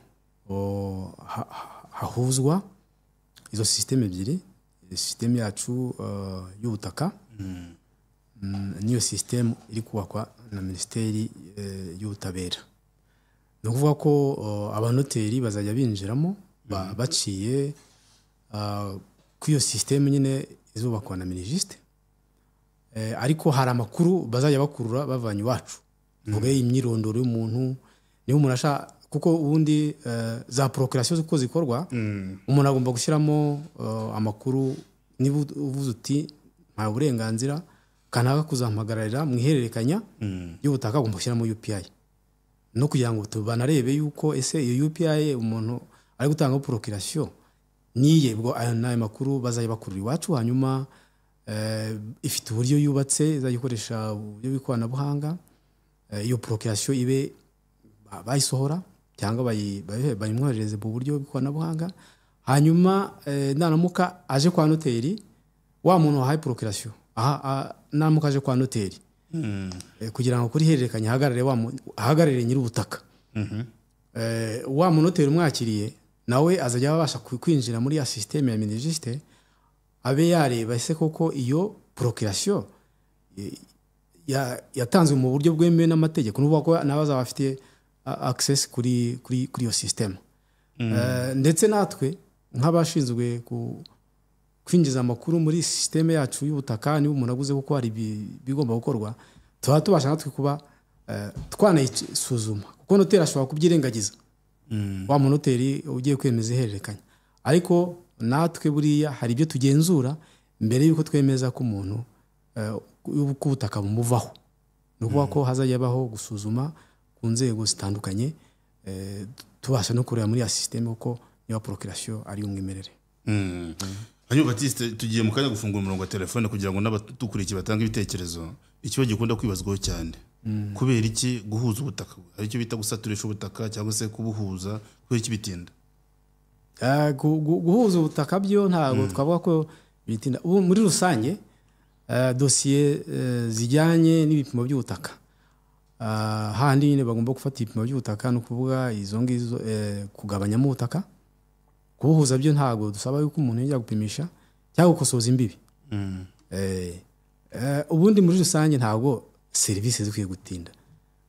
hahuzwa izo system ebyiri, system yacu y'ubutaka niyo system iri kubakwa na Minisiteri y'Ubutabera. Ni ukuvuga ko abanoteri bazajya binjiramo baciye ku iyo system nyine izubakwa na Minijiste, ariko hari amakuru bazajya bakurura bavanye iwacu, tuvuge imyirondoro y'umuntu, niba umuntu ashaka, kuko ubundi za procreation uko zikorwa, umuntu agomba gushyiramo amakuru. Niba uvuze uti nta burenganzira kanaka kuzampagararira mu ihererekanya y'ubutaka, agomba gushyiramo UPI, no kugira ngo banarebe yuko ese iyo UPI umuntu ari gutanga procreation niye, ubwo ayo nayo makuru bazajya bakurura iwacu. Hanyuma ifite uburyo yubatse, izajya ikoresha uburyo bw'ikoranabuhanga, iyo procreation ibe bayisohora cyangwa bayimwoherereze mu buryo bw'ikoranabuhanga. Hanyuma naramuka aje kwa noteri, wa muntu wahaye procuration naramuka aje kwa noteri kugira ngo kuri hererekanya ahagarare nyir'ubutaka, wa munoteri umwakiriye nawe azajya abasha kwinjira muri ya systeme ya Minijust, abe yareba ese koko iyo procuration yatanzwe mu buryo bwemewe n'amategeko, n'uvuga ko nawe azaba afite access kuri iyo system. Ndetse natwe nk'abashinzwe kwinjiza amakuru muri systeme yacu y'ubutaka, niba umuntu aguze kuko hari bigomba gukorwa, tuba tubasha natwe kuba twanayisuzuma, kuko noteri ashobora kubyirengagiza, wa munoteri ugiye kwemeza ihererekanya. Ariko natwe buriya hari ibyo tugenzura mbere yuko twemeza ko umuntu ubutaka bumuvaho. Ni ukuvuga ko hazajya baho gusuzuma ku nzego zitandukanye, tubasha no kureba muri ya systeme kuko niba procuration ari umwimerere. Hanyuma Baptiste, tugiye mu kanya gufungura umurongo wa telefone kugira ngo n'abatukurikiye batange ibitekerezo. Ikibazo gikunda kwibazwaho cyane, kubera iki guhuza ubutaka, hari icyo bita gusaturisha ubutaka cyangwa se kubuhuza, kubera iki bitinda? Guhuza ubutaka byo ntabwo twavuga ko bitinda. Ubu muri rusange dosiye zijyanye n'ibipimo by'ubutaka, handi nyine bagomba gufata ibipimo by'ubutaka, no kuvuga izo ngizo kugabanyamo ubutaka. Kubuhuza byo ntabwo dusaba yuko umuntu yajya gupimisha cyangwa gukosoza imbibi. Ubundi muri rusange ntabwo serivisi zikwiye gutinda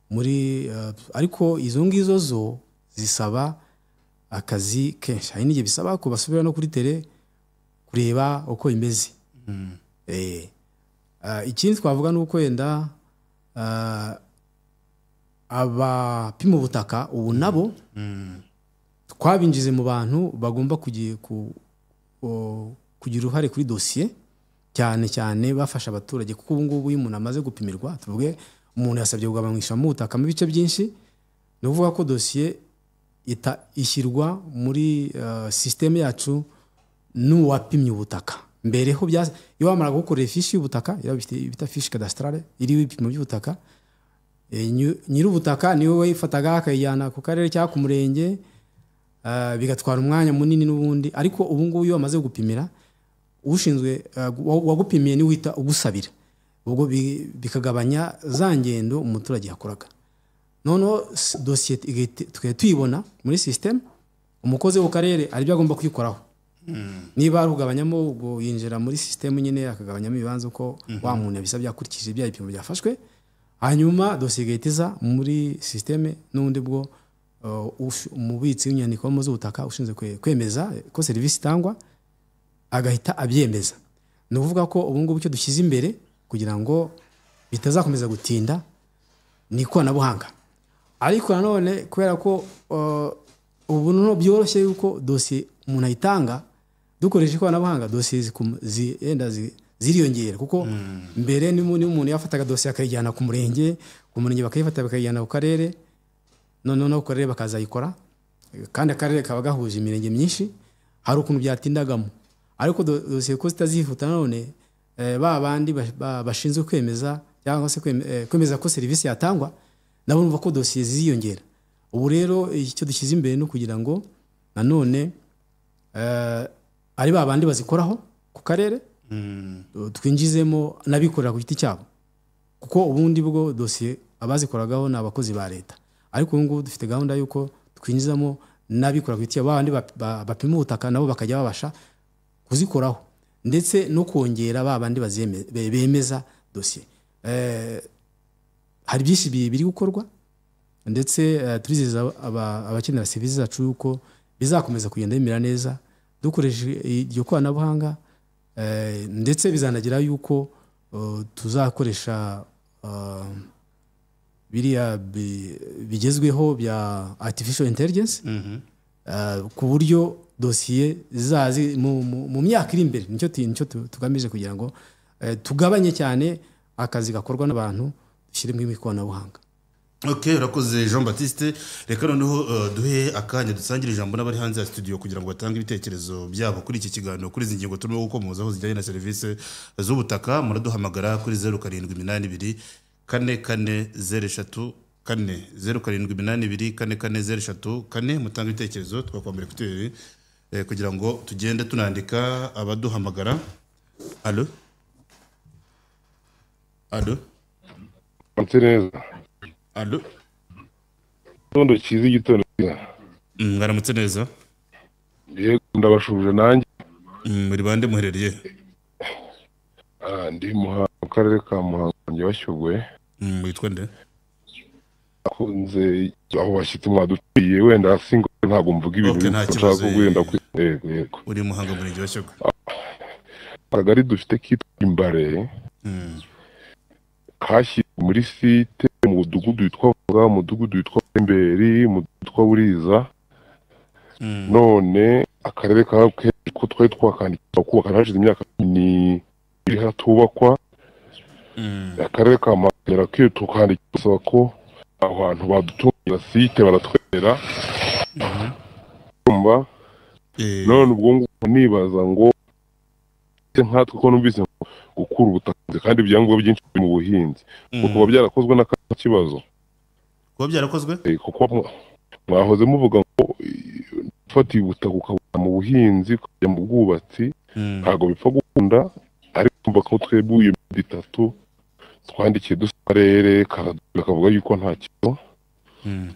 muri, ariko izo ngizo zo zisaba akazi kenshi. Hari n'igihe bisaba ko basubira no kuri tele kureba uko imeze. Ikindi twavuga nuko wenda abapima ubutaka ubu nabo twabinjize mu bantu bagomba kugira uruhare kuri dosiye, cyane cyane bafasha abaturage, kuko ubu ngubu iyo umuntu amaze gupimirwa, tuvuge umuntu yasabye kugabanyisha mu butaka mu bice byinshi, ni ukuvuga ko dosiye ishyirwa muri systeme yacu n'uwapimye ubutaka. Mbere ho iyo wamara gukorera ifishi y'ubutaka, bita fiche cadastrale iriho ibipimo by'ubutaka, nyir'ubutaka niwe wayifataga akayijyana ku karere cyangwa ku murenge, bigatwara umwanya munini n'ubundi. Ariko ubu ngubu iyo wamaze gupimira, ushinzwe wagupimiye niwe uhita ugusabira, ubwo bikagabanya za ngendo umuturage yakoraga. Noneho dosiye tukajya tuyibona muri system, umukozi wo karere ari byo agomba kuyikoraho. Niba ari kugabanyamo, ubwo yinjira muri system nyine akagabanyamo ibibanza uko wa muntu yabisabye akurikije ibya bipimo byafashwe. Hanyuma dosiye igahita iza muri system, n'ubundi bwo umubitsi w'inyandiko z'ubutaka ushinzwe kwemeza ko serivisi itangwa agahita abyemeza. Ni ukuvuga ko ubu ngubu icyo dushyize imbere kugira ngo bitazakomeza gutinda ni ikoranabuhanga. Ariko nanone kubera ko ubu noneho byoroshye yuko dosiye umuntu ayitanga dukoresheje ikoranabuhanga, dosiye ziriyongera, kuko mbere ni umuntu yafataga dosiye akayijyana ku murenge, ku murenge bakayifata bakayijyana ku karere, noneho ku karere bakazayikora, kandi akarere kaba gahuje imirenge myinshi, hari ukuntu byatindagamo. Ariko dosiye ko zitazihuta nanone, ba bandi bashinzwe kwemeza cyangwa se kwemeza ko serivisi yatangwa, nabo numva ko dosiye ziyongera. Ubu rero icyo dushyize imbere no kugira ngo nanone ari ba bandi bazikoraho ku karere, twinjizemo n'abikorera ku giti cyabo, kuko ubundi bwo dosiye abazikoragaho ni abakozi ba leta. Ariko ubu ngubu dufite gahunda yuko twinjizamo n'abikorera ku giti cyabo, abandi bapima ubutaka nabo bakajya babasha kuzikoraho, ndetse no kongera ba bandi bemeza dosiye. Hari byinshi biri gukorwa, ndetse turizeza abakenera serivisi zacu yuko bizakomeza kugenda bimera neza dukoresheje iryo koranabuhanga, ndetse bizanagira yuko tuzakoresha biriya bigezweho bya artificial intelligence, ku buryo dosiye zazi mu myaka iri imbere. Nicyo tugamije kugira ngo tugabanye cyane akazi gakorwa n'abantu, dushyiremo ikoranabuhanga. Okay, urakoze Jean Baptiste. Reka noneho duhe akanya dusangire ijambo n'abari hanze ya studio kugira ngo batange ibitekerezo byabo kuri iki kiganiro, kuri izi ngingo turimo gukomozaho zijyanye na serivisi z'ubutaka. Muraduhamagara kuri 0782 44 03 kane, 0782 44 03 4. Mutanga ibitekerezo, twakwambara écouteurs kugira ngo tugende tunandika abaduhamagara. Allo, allo. Neza. Allo. Igitondo cyiza, igitondo cyiza. Mwaramutse neza. Yego, ndabashuje nanjye. Muri bande, muherereye? Ndi Muhanga, mu karere ka Muhanga, umurenge wa Shyogwe. Witwa nde? Akunze aho bashyitsi mwaduciye, wenda singo ntabwo mvuga ibintu Okay, nta nshaka kibazo. wenda yego yego. Uri Muhanga, murenge wa Shyogwe. Akagari dufite kitwa Imbare, kashyizwe muri site mu mudugudu witwa Vuga, umudugudu witwa Mberi, umudugudu witwa Buriza. None akarere ka ko twari twakandikira kubaka hashize imyaka ni iri hatubakwa, akarere ka Muhanga kiyo tukandikira gusaba ko aho hantu badutungira site, baratwera kumva. None ubwo ngubwo nibaza ngo ese nkatwe ko numvise ngo gukura ubutaka kandi ibyangombwa byinshi biri mu buhinzi, ngo kuba byarakozwe n'aka kibazo? Kuba byarakozwe? Kuko mwahoze muvuga ngo ufatiye ubutaka ukabona mu buhinzi ukajya mu bwubatsi ntabwo bipfa gukunda, ariko kumva ko twebwe iyo midi itatu twandikiye dusaba akarere kavuga yuko nta kibazo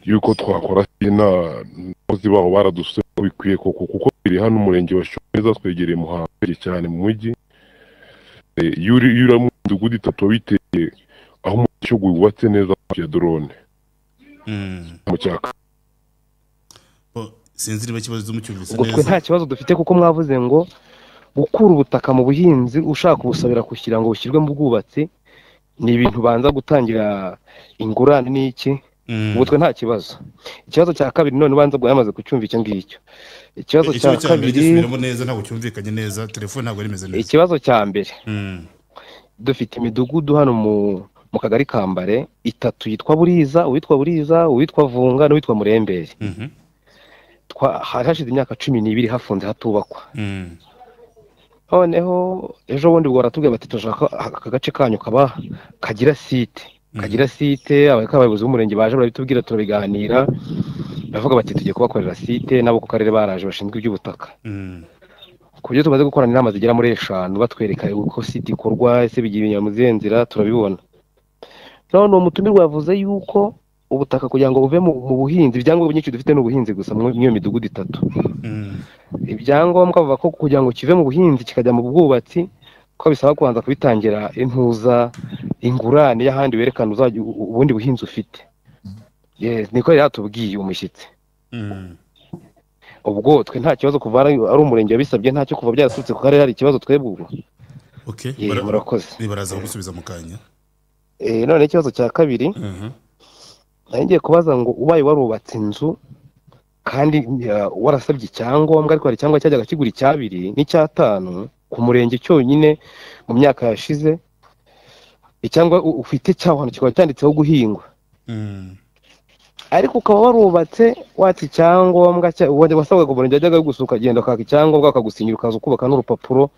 yuko twakora sina, abakozi baho baradusuye ko bikwiye koko, kuko biri hano umurenge wa Shyogwe, twegereye Muhanga cyane mu mujyi. Iyo uri mu midugudu itatu wabiteye aho umujyi wubatse neza ya drone mu cyaka. Sinzi niba ikibazo mucyumvise Ubwo twe neza. nta kibazo dufite, kuko mwavuze ngo gukura ubutaka mu buhinzi ushaka kubusabira kugira ngo bushyirwe mu bwubatsi ni ibintu banza gutangira ingurane n'iki. Ubwo twe nta kibazo. Ikibazo cya kabiri, none ubanza bwo yamaze kucyumva icyo ngicyo. Ikibazo cya Ikibazo cya mbere kabiri gisubiramo neza, ntabwo cyumvikanye neza, telefone ntabwo yari imeze neza. Ikibazo cya mbere, dufite imidugudu hano mu kagari ka Mbare itatu yitwa Buriza, uwitwa Buriza, uwitwa Vunga n'uwitwa Muremberi. Hari hashize imyaka 12 hafunze hatubakwa. Noneho ejo bundi ubwo baratubwira bati turashaka aka gace kanyu kaba kagira site, kagira site. Abayobozi b'umurenge baje barabitubwira, turabiganira, baravuga bati tugiye kubakorera site. Nabo ku karere baraje bashinzwe iby'ubutaka, ku buryo tumaze gukorana inama zigera muri 5 batwereka uko site ikorwa, ese bigira mu zihe nzira, turabibona. None uwo mutumirwa yavuze yuko ubutaka kugira ngo buve mu buhinzi, ibyangombwa byinshi dufite ni ubuhinzi gusa muri iyo midugudu itatu. Ibyangombwa bavuga ko kugira ngo kive mu buhinzi kikajya mu bwubatsi ko bisaba kubanza kubitangira intuza ingurane y'ahandi werekana uzajya ubundi buhinzi ufite. Yes, niko yari yatubwiye umushyitsi. Ubwo twe nta kibazo, kuva ari umurenge wabisabye, ntacyo kuva byaraturutse ku karere hari ikibazo twebwe ubwo. Okay, murakoze. Baraza kugusubiza mu kanya. None ikibazo cya kabiri, nari ngiye kubaza ngo ubaye warubatse inzu kandi warasabye icyangombwa, ariko hari icyangombwa cyajyaga kigura icyabiri n'icyatanu ku murenge cyonyine mu myaka yashize, icyangombwa ufite cyaho hantu kikaba cyanditseho guhingwa, ariko ukaba warubatse watse icyangombwa wasabwaga umurenge wajyaga gusuka ukagenda ukaka icyangombwa bakagusinyira ukaza ukubaka n'urupapuro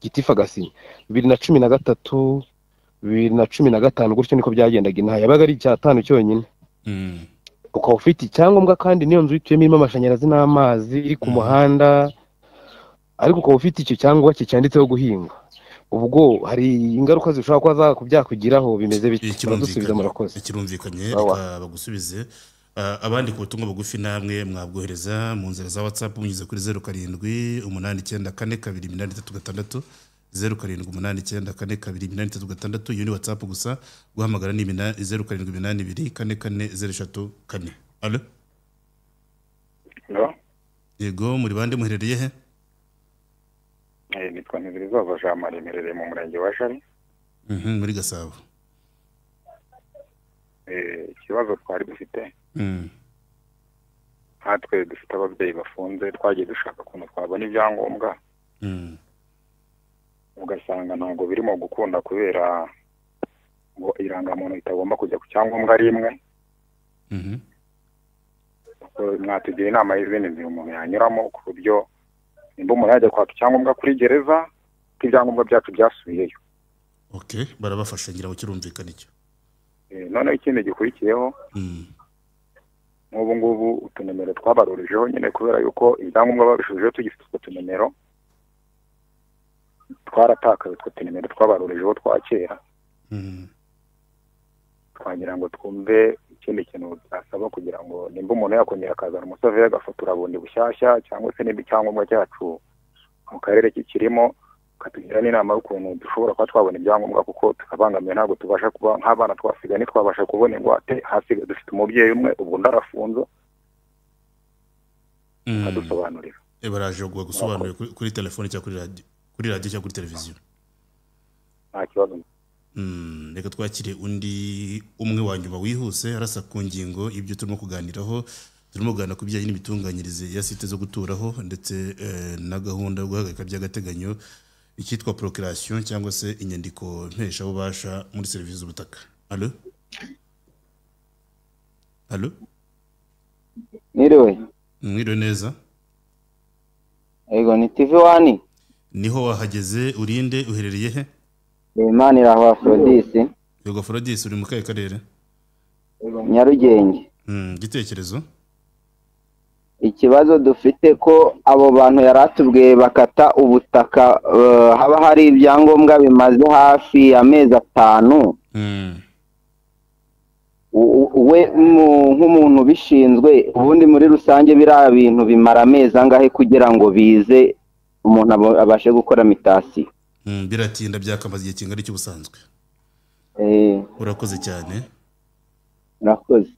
gitifu agasinya. 2013, 2015 gutyo niko byagendaga inaha, yabaga ari icyatanu cyonyine. Ukaba ufite icyangombwa kandi n'iyo nzu ituyemo irimo amashanyarazi n'amazi iri ku muhanda, ariko ukaba ufite icyo cyangombwa cyanditseho guhingwa, ubwo hari ingaruka zishobora kuba byakugiraho bimeze bite? Muradusubiza, murakoze. Kirumvikanye, reka bagusubize. Abandi ku butumwa bugufi namwe mwabwohereza mu nzira za WhatsApp munyuze kuri 07 89 42 86, 07 89 42 86. Iyo ni WhatsApp gusa, guhamagara ni 07 82 44 03 4. Allo? Hello? Yego, muri bande, muherereye he? Nitwa Ntizirizoza Jean Marie, mperereye mu murenge wa Jari. Muri Gasabo. Ikibazo twari dufite, nkatwe dufite ababyeyi bafunze, twagiye dushaka ukuntu twabona ibyangombwa, ugasanga ntabwo birimo gukunda kubera ngo irangamuntu itagomba kujya ku cyangombwa ari imwe. Mwatugira inama y'izindi nzira umuntu yanyuramo, ku buryo nimba umuntu yajya kwaka icyangombwa kuri gereza, ko ibyangombwa byacu byasubiyeyo. Okay, barabafasha ngira ngo kirumvikana icyo. Noneho ikindi gikurikiyeho, nk'ubu ngubu utunomero twabarurijeho nyine, kubera yuko ibyangombwa babishujeho tugifite utwo tunomero, twaratakaye utwo tunomero twabarurijeho twa kera. Twagira ngo twumve ikindi kintu byasaba kugira ngo nimba umuntu yakongera akazana umusave agafotora bundi bushyashya, cyangwa se nimba icyangombwa cyacu mu karere kikirimo, katugira n'inama y'ukuntu dushobora kuba twabona ibyangombwa, kuko tukabangamiwe, ntabwo tubasha kuba nk'abana twasigaye, ntitwabasha kubona ingwate, hasigaye dufite umubyeyi umwe, ubwo undi arafunze. Adusobanurira. Baraje gusobanurira kuri telefone cyangwa kuri radiyo cyangwa kuri televiziyo. Nta kibazo. Reka twakire undi umwe wa nyuma wihuse arasa ku ngingo y'ibyo turimo kuganiraho. Turimo kuganira ku bijyanye n'imitunganyirize ya site zo guturaho ndetse na gahunda yo guhagarika by'agateganyo icyitwa procuration cyangwa se inyandiko mpeshabubasha muri serivisi z'ubutaka. Allo? Allo? Mwiriwe. Mwiriwe neza. Ego, ni TV1. Niho wahageze, urinde, uherereye he? Imana iraho Aphrodis. Yego Aphrodis, uri mu kahe karere? Nyarugenge. Igitekerezo? Ikibazo dufite ko abo bantu yaratubwiye bakata ubutaka, haba hari ibyangombwa bimaze hafi amezi 5. We nk'umuntu bishinzwe, ubundi muri rusange biriya bintu bimara amezi angahe kugira ngo bize umuntu abashe gukora mitasiyo? Biratinda, byakamaze igihe kingana cy'ubusanzwe. Urakoze cyane. Urakoze.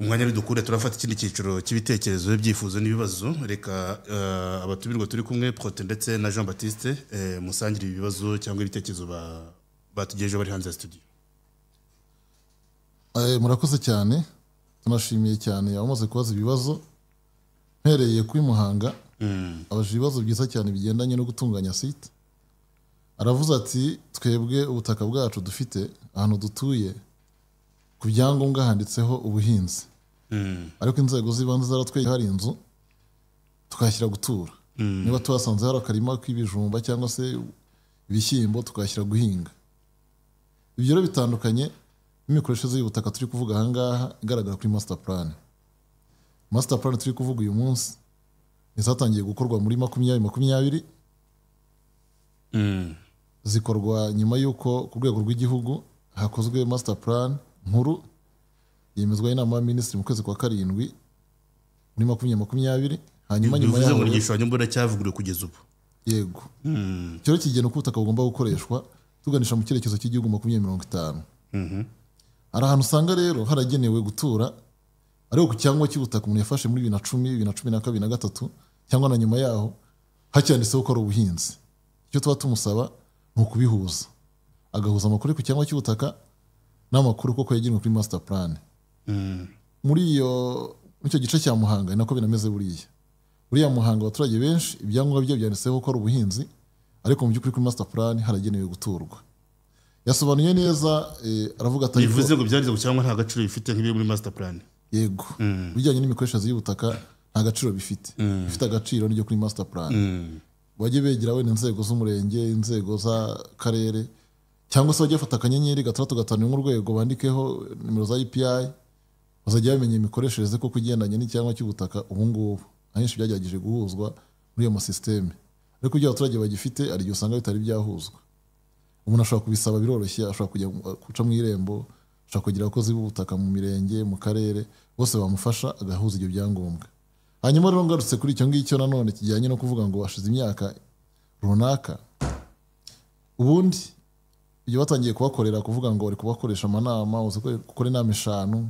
Umwanya ridukure turafata ikindi cyiciro cy'ibitekerezo, ibyifuzo n'ibibazo. Reka abatumirwa turi kumwe Prote ndetse na Jean Baptiste musangire ibibazo cyangwa ibitekerezo batugejeje bari hanze ya studio. Murakoze cyane, tunashimiye cyane abamaze kubaza ibibazo. Mpereye kuri Muhanga, abaje ibibazo byiza cyane bigendanye no gutunganya site. Aravuze ati twebwe ubutaka bwacu dufite ahantu dutuye ku byangombwa handitseho ubuhinzi, ariko inzego z'ibanze zaratweye hari inzu tukashyira gutura. Niba tuhasanze hari akarima k'ibijumba cyangwa se ibishyimbo tukashyira guhinga. Ibyo rero bitandukanye n'imikoreshereze y'ubutaka turi kuvuga aha ngaha igaragara kuri master plan. Master plan turi kuvuga uyu munsi izatangiye gukorwa muri 2020, zikorwa nyuma y'uko ku rwego rw'igihugu hakozwe master plan nkuru yemezwa n'inama y'abaminisitiri mu kwezi kwa 7 muri 2020. Hanyuma nyuma yaho ngo igishushanyo mbonera cyavuguruwe kugeza ubu. Yego. Cyo kigena uko ubutaka bugomba gukoreshwa tuganisha mu cyerekezo cy'igihugu 2050. Hari ahantu usanga rero haragenewe gutura, ariko ku cyangombwa cy'ubutaka umuntu yafashe muri 2010, 2012 na 2023 cyangwa na nyuma yaho hacyanditseho ko ari ubuhinzi. Icyo tuba tumusaba ni ukubihuza, agahuza amakuru ku cyangombwa cy'ubutaka n'amakuru koko yagenwe kuri master plan. Muri icyo gice cya Muhanga nako binameze buriya. Buriya Muhanga abaturage benshi ibyangombwa byo byanditseho ko ari ubuhinzi, ariko mu by'ukuri kuri master plan haragenewe guturwa. Yasobanuye neza, aravuga ati bivuze ngo byanditse cyangwa nta gaciro bifite nk'ibiri muri master plan. Yego. Bijyanye n'imikoreshereze y'ubutaka nta gaciro bifite. Bifite agaciro n'iryo kuri master plan. Bajye begera wenda inzego z'umurenge, inzego z'akarere, cyangwa se bajye bafata akanyenyeri 651 urwego bandikeho nimero za API, bazajya bamenya imikoreshereze koko igendanye n'icyangombwa cy'ubutaka. Ubu ngubu ahenshi byagerageje guhuzwa muri ayo masisiteme, ariko ibyo abaturage bagifite hari igihe usanga bitari byahuzwa. Umuntu ashobora kubisaba biroroshye, ashobora kujya guca mu irembo, ashobora kugira abakozi b'ubutaka mu mirenge, mu karere, bose bamufasha agahuza ibyo byangombwa. Hanyuma rero ngarutse kuri icyo ngicyo nanone kijyanye no kuvuga ngo hashize imyaka runaka, ubundi ibyo batangiye kubakorera kuvuga ngo bari kubakoresha amanama, uzi gukora inama 5,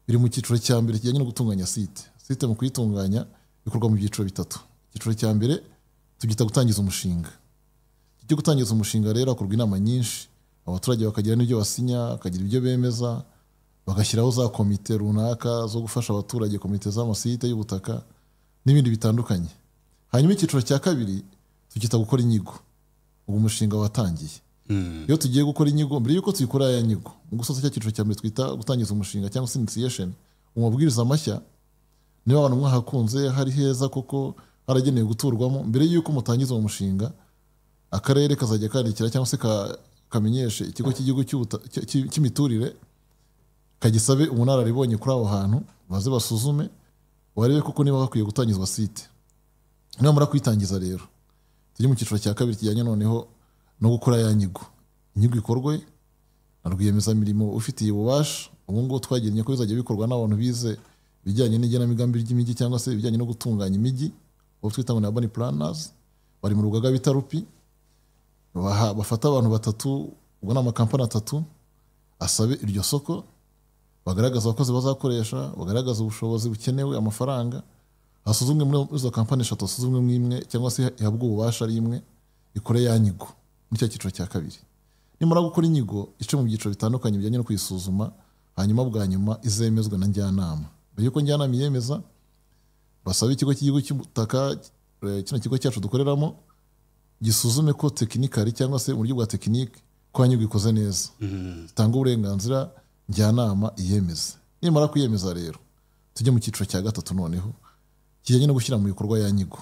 biri mu cyiciro cya mbere kijyanye no gutunganya site. Site mu kuyitunganya bikorwa mu byiciro 3. Icyiciro cya mbere tubyita gutangiza umushinga. Icyo gutangiza umushinga rero hakorwa inama nyinshi, abaturage bakagira n'ibyo basinya, bakagira ibyo bemeza, bagashyiraho za komite runaka zo gufasha abaturage, komite z'amasite y'ubutaka n'ibindi bitandukanye. Hanyuma icyiciro cya kabiri tucyita gukora inyigo. Ubu umushinga watangiye. Iyo tugiye gukora inyigo, mbere yuko tuyikora ya nyigo, mu gusoza cya cyiciro cya mbere twita gutangiza umushinga cyangwa se initiation, umabwiriza mashya, niba abantu mwahakunze hari heza koko haragenewe guturwamo, mbere yuko mutangiza uwo mushinga, akarere kazajya kandikira cyangwa se kamenyeshe ikigo cy'igihugu cy'imiturire kagisabe ubunararibonye kuri aho hantu, baze basuzume barebe koko niba hakwiye gutangizwa site. Nibamara kuyitangiza rero tujye mu cyiciro cya kabiri kijyanye noneho no gukora ya nyigo. Inyigo ikorwe na rwiyemezamirimo ufitiye ububasha. Ubu ngubu twagennye ko bizajya bikorwa n'abantu bize ibijyanye n'igenamigambi ry'imijyi cyangwa se ibijyanye no gutunganya imijyi, abo twita ngo ni urban planners, bari mu rugaga bita RUPI. Bafata abantu batatu, ubwo ni amakampani atatu, asabe iryo soko, bagaragaza abakozi bazakoresha, bagaragaza ubushobozi bukenewe, amafaranga, hasuzumwe muri izo kampani eshatu, hasuzumwe mu imwe cyangwa se ihabwe ububasha ari imwe, ikore ya nyigo muri cya cyiciro cya kabiri. Nimara gukora inyigo ice mu byiciro bitandukanye bijyanye no kuyisuzuma, hanyuma bwa nyuma izemezwe na njyanama. Mbere yuko njyanama iyemeza, basaba ikigo cy'igihugu cy'ubutaka, kino kigo cyacu dukoreramo, gisuzume ko tekinikari cyangwa se uburyo bwa tekinike ko inyigo ikoze neza, itanga uburenganzira, njyanama iyemeza. Nimara kuyemeza rero tujye mu cyiciro cya gatatu noneho kijyanye no gushyira mu bikorwa ya nyigo.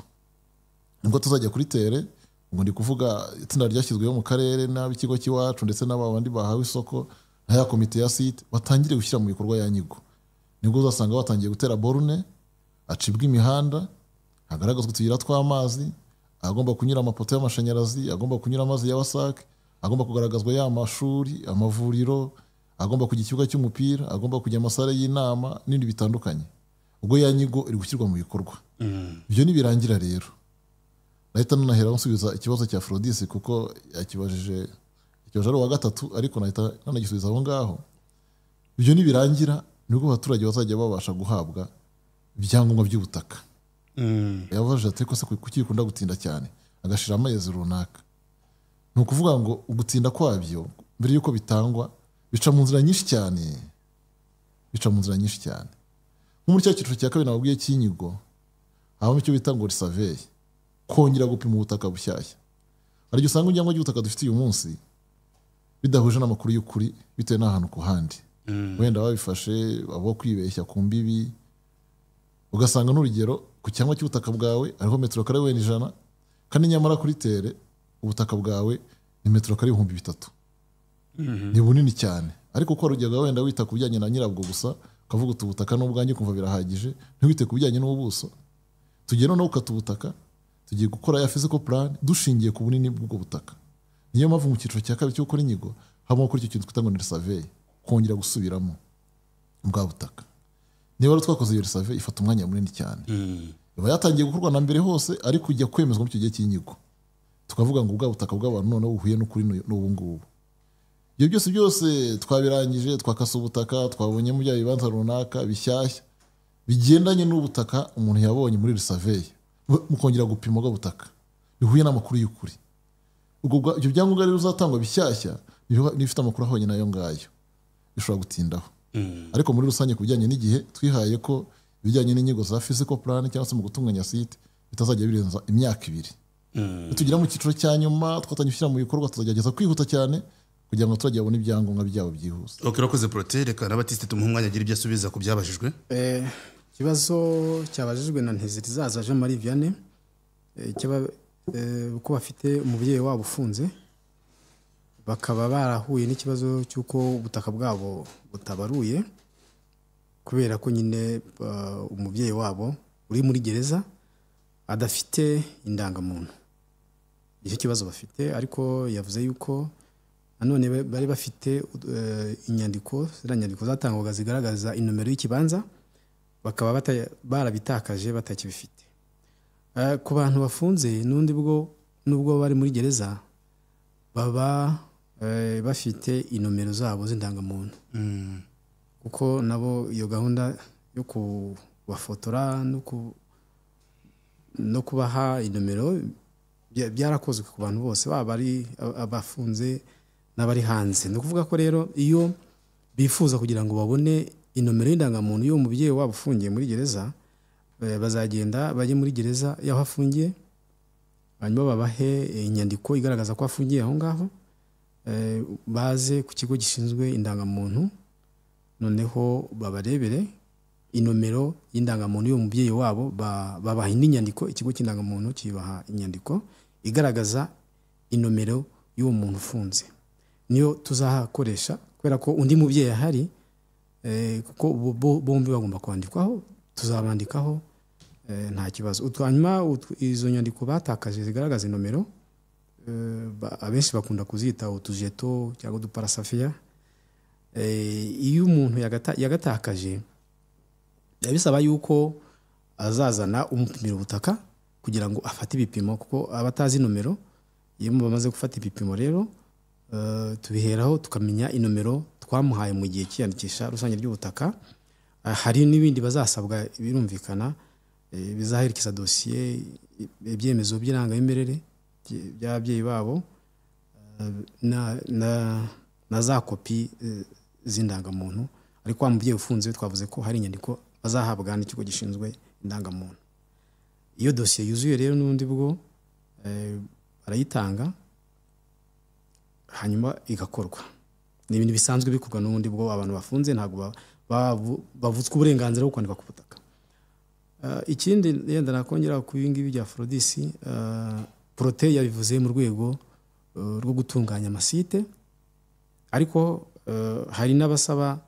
Nibwo tuzajya kuri tere, ngo ndi kuvuga itsinda ryashyizweho mu karere n'ab'ikigo cy'iwacu ndetse n'abandi bahawe isoko na ya komite ya site, batangire gushyira mu bikorwa ya nyigo. Nibwo uzasanga batangiye gutera borune, acibwa imihanda, hagaragazwa utuyira tw'amazi, agomba kunyura amapoto y'amashanyarazi, agomba kunyura amazi ya WASAC, agomba kugaragazwa ya mashuri, amavuriro, agomba kujya ikibuga cy'umupira, agomba kujya amasare y'inama n'ibindi bitandukanye. Ubwo ya nyigo iri gushyirwa mu bikorwa. Ibyo nibirangira rero nahita nanahera nsubiza ikibazo cya Afrodis, kuko yakibajije ikibazo ari uwa gatatu, ariko nahita nanagisubiza aho ngaho. Ibyo nibirangira nibwo abaturage bazajya babasha guhabwa ibyangombwa by'ubutaka. Yabaje ati ko se kuki bikunda gutinda cyane, agashira amezi runaka. Ni ukuvuga ngo ugutinda kwabyo mbere yuko bitangwa bica mu nzira nyinshi cyane, bica mu nzira nyinshi cyane. Nko muri cya cyiciro cya kabiri nababwiye cy'inyigo, habamo icyo bita ngo survey, kongera gupima ubutaka bushyashya. Hari igihe usanga ibyangombwa by'ubutaka dufite uyu munsi bidahuje n'amakuru y'ukuri bitewe n'ahantu ku handi. Wenda babifashe abo kwibeshya ku mbibi, ugasanga n'urugero ku cyangwa cy'ubutaka bwawe hariho metero kare wenda 100, kandi nyamara kuri tere ubutaka bwawe ni metero kare 3000. Ni bunini cyane, ariko ko urugero wenda wita ku bijyanye na nyirabwo gusa, ukavuga uti ubutaka n'ubwanjye kumva birahagije, ntiwite ku bijyanye n'ubuso. Tugiye noneho gukata ubutaka, tugiye gukora ya physical plan dushingiye ku bunini bw'ubwo butaka. Niyo mpamvu mu cyiciro cya kabiri cyo gukora inyigo habamo gukora icyo kintu twita ngo ni survey, kongera gusubiramo bwa butaka. Niba rero twakoze iyo survey ifata umwanya munini cyane, iba yatangiye gukorwa na mbere hose, ariko ijya kwemezwa muri icyo gihe cy'inyigo, tukavuga ngo ubwa butaka bw'abantu noneho buhuye n'ukuri n'ubu ngubu. Ibyo byose byose twabirangije, twakase ubutaka, twabonyemo bya bibanza runaka bishyashya bigendanye n'ubutaka umuntu yabonye muri survey, mukongera gupima ubwo butaka bihuye n'amakuru y'ukuri. Ubwo ibyo byangombwa rero uzatangwa bishyashya n'ifite amakuru ahonye nayo ngayo bishobora gutindaho. Ariko muri rusange ku bijyanye n'igihe twihaye ko ibijyanye n'inyigo za physical plan cyangwa se mu gutunganya site bitazajya birenza imyaka 2. Nitugera mu cyiciro cya nyuma twatangiye gushyira mu bikorwa, tuzagerageza kwihuta cyane kugira ngo abaturage babone ibyangombwa byabo byihuse. Okay, urakoze Protais. Reka na Baptiste tumuhe umwanya agira ibyo asubiza ku byabajijwe. Ikibazo cyabajijwe na Ntezirizaza Jean Marie Vianney, uko bafite umubyeyi wabo ufunze, bakaba barahuye n'ikibazo cy'uko ubutaka bwabo butabaruye kubera ko nyine umubyeyi wabo uri muri gereza adafite indangamuntu. Icyo kibazo bafite, ariko yavuze yuko nanone bari bafite inyandiko, ziriya nyandiko zatangwaga zigaragaza inomero y'ikibanza, bakaba barabitakaje batakibifite. Ku bantu bafunze n'undi bwo nubwo bari muri gereza baba bafite inomero zabo z'indangamuntu, kuko nabo iyo gahunda yo kubafotora no kubaha inomero byarakozwe ku bantu bose, baba ari abafunze n'abari hanze. Ni ukuvuga ko rero iyo bifuza kugira ngo babone inomero y'indangamuntu y'uwo mubyeyi wabo ufungiye muri gereza, bazagenda bajye muri gereza y'aho afungiye, hanyuma babahe inyandiko igaragaza ko afungiye aho ngaho, baze ku kigo gishinzwe indangamuntu, noneho babarebere inomero y'indangamuntu y'uwo mubyeyi wabo, babaha indi nyandiko, ikigo cy'indangamuntu kibaha inyandiko igaragaza inomero y'uwo muntu ufunze. Niyo tuzahakoresha kubera ko undi mubyeyi ahari, kuko bombi bagomba kwandikwaho, tuzabandikaho nta kibazo. Hanyuma izo nyandiko batakaje zigaragaza inomero, abenshi bakunda kuzita utujeto cyangwa uduparasafiya. Iyo umuntu yagatakaje bisaba yuko azazana umupimira ubutaka kugira ngo afate ibipimo, kuko abatazi inomero iyo bamaze gufata ibipimo rero tubiheraho tukamenya inomero twamuhaye mu gihe cy'iyandikisha rusange ry'ubutaka. Hari n'ibindi bazasabwa birumvikana, bizaherekeza dosiye, ibyemezo by'irangamimerere by'ababyeyi babo, na za kopi z'indangamuntu. Ariko wa mubyeyi ufunze twavuze ko hari inyandiko bazahabwa n'ikigo gishinzwe indangamuntu. Iyo dosiye yuzuye rero n'ubundi bwo barayitanga hanyuma igakorwa. Ni ibintu bisanzwe bikorwa n'ubundi bwo abantu bafunze ntabwo bavutswe uburenganzira bwo kwandika ku butaka. Ikindi yenda nakongera ku bingibi bya Afrodis, Protais yabivuze mu rwego rwo gutunganya amasite, ariko hari n'abasaba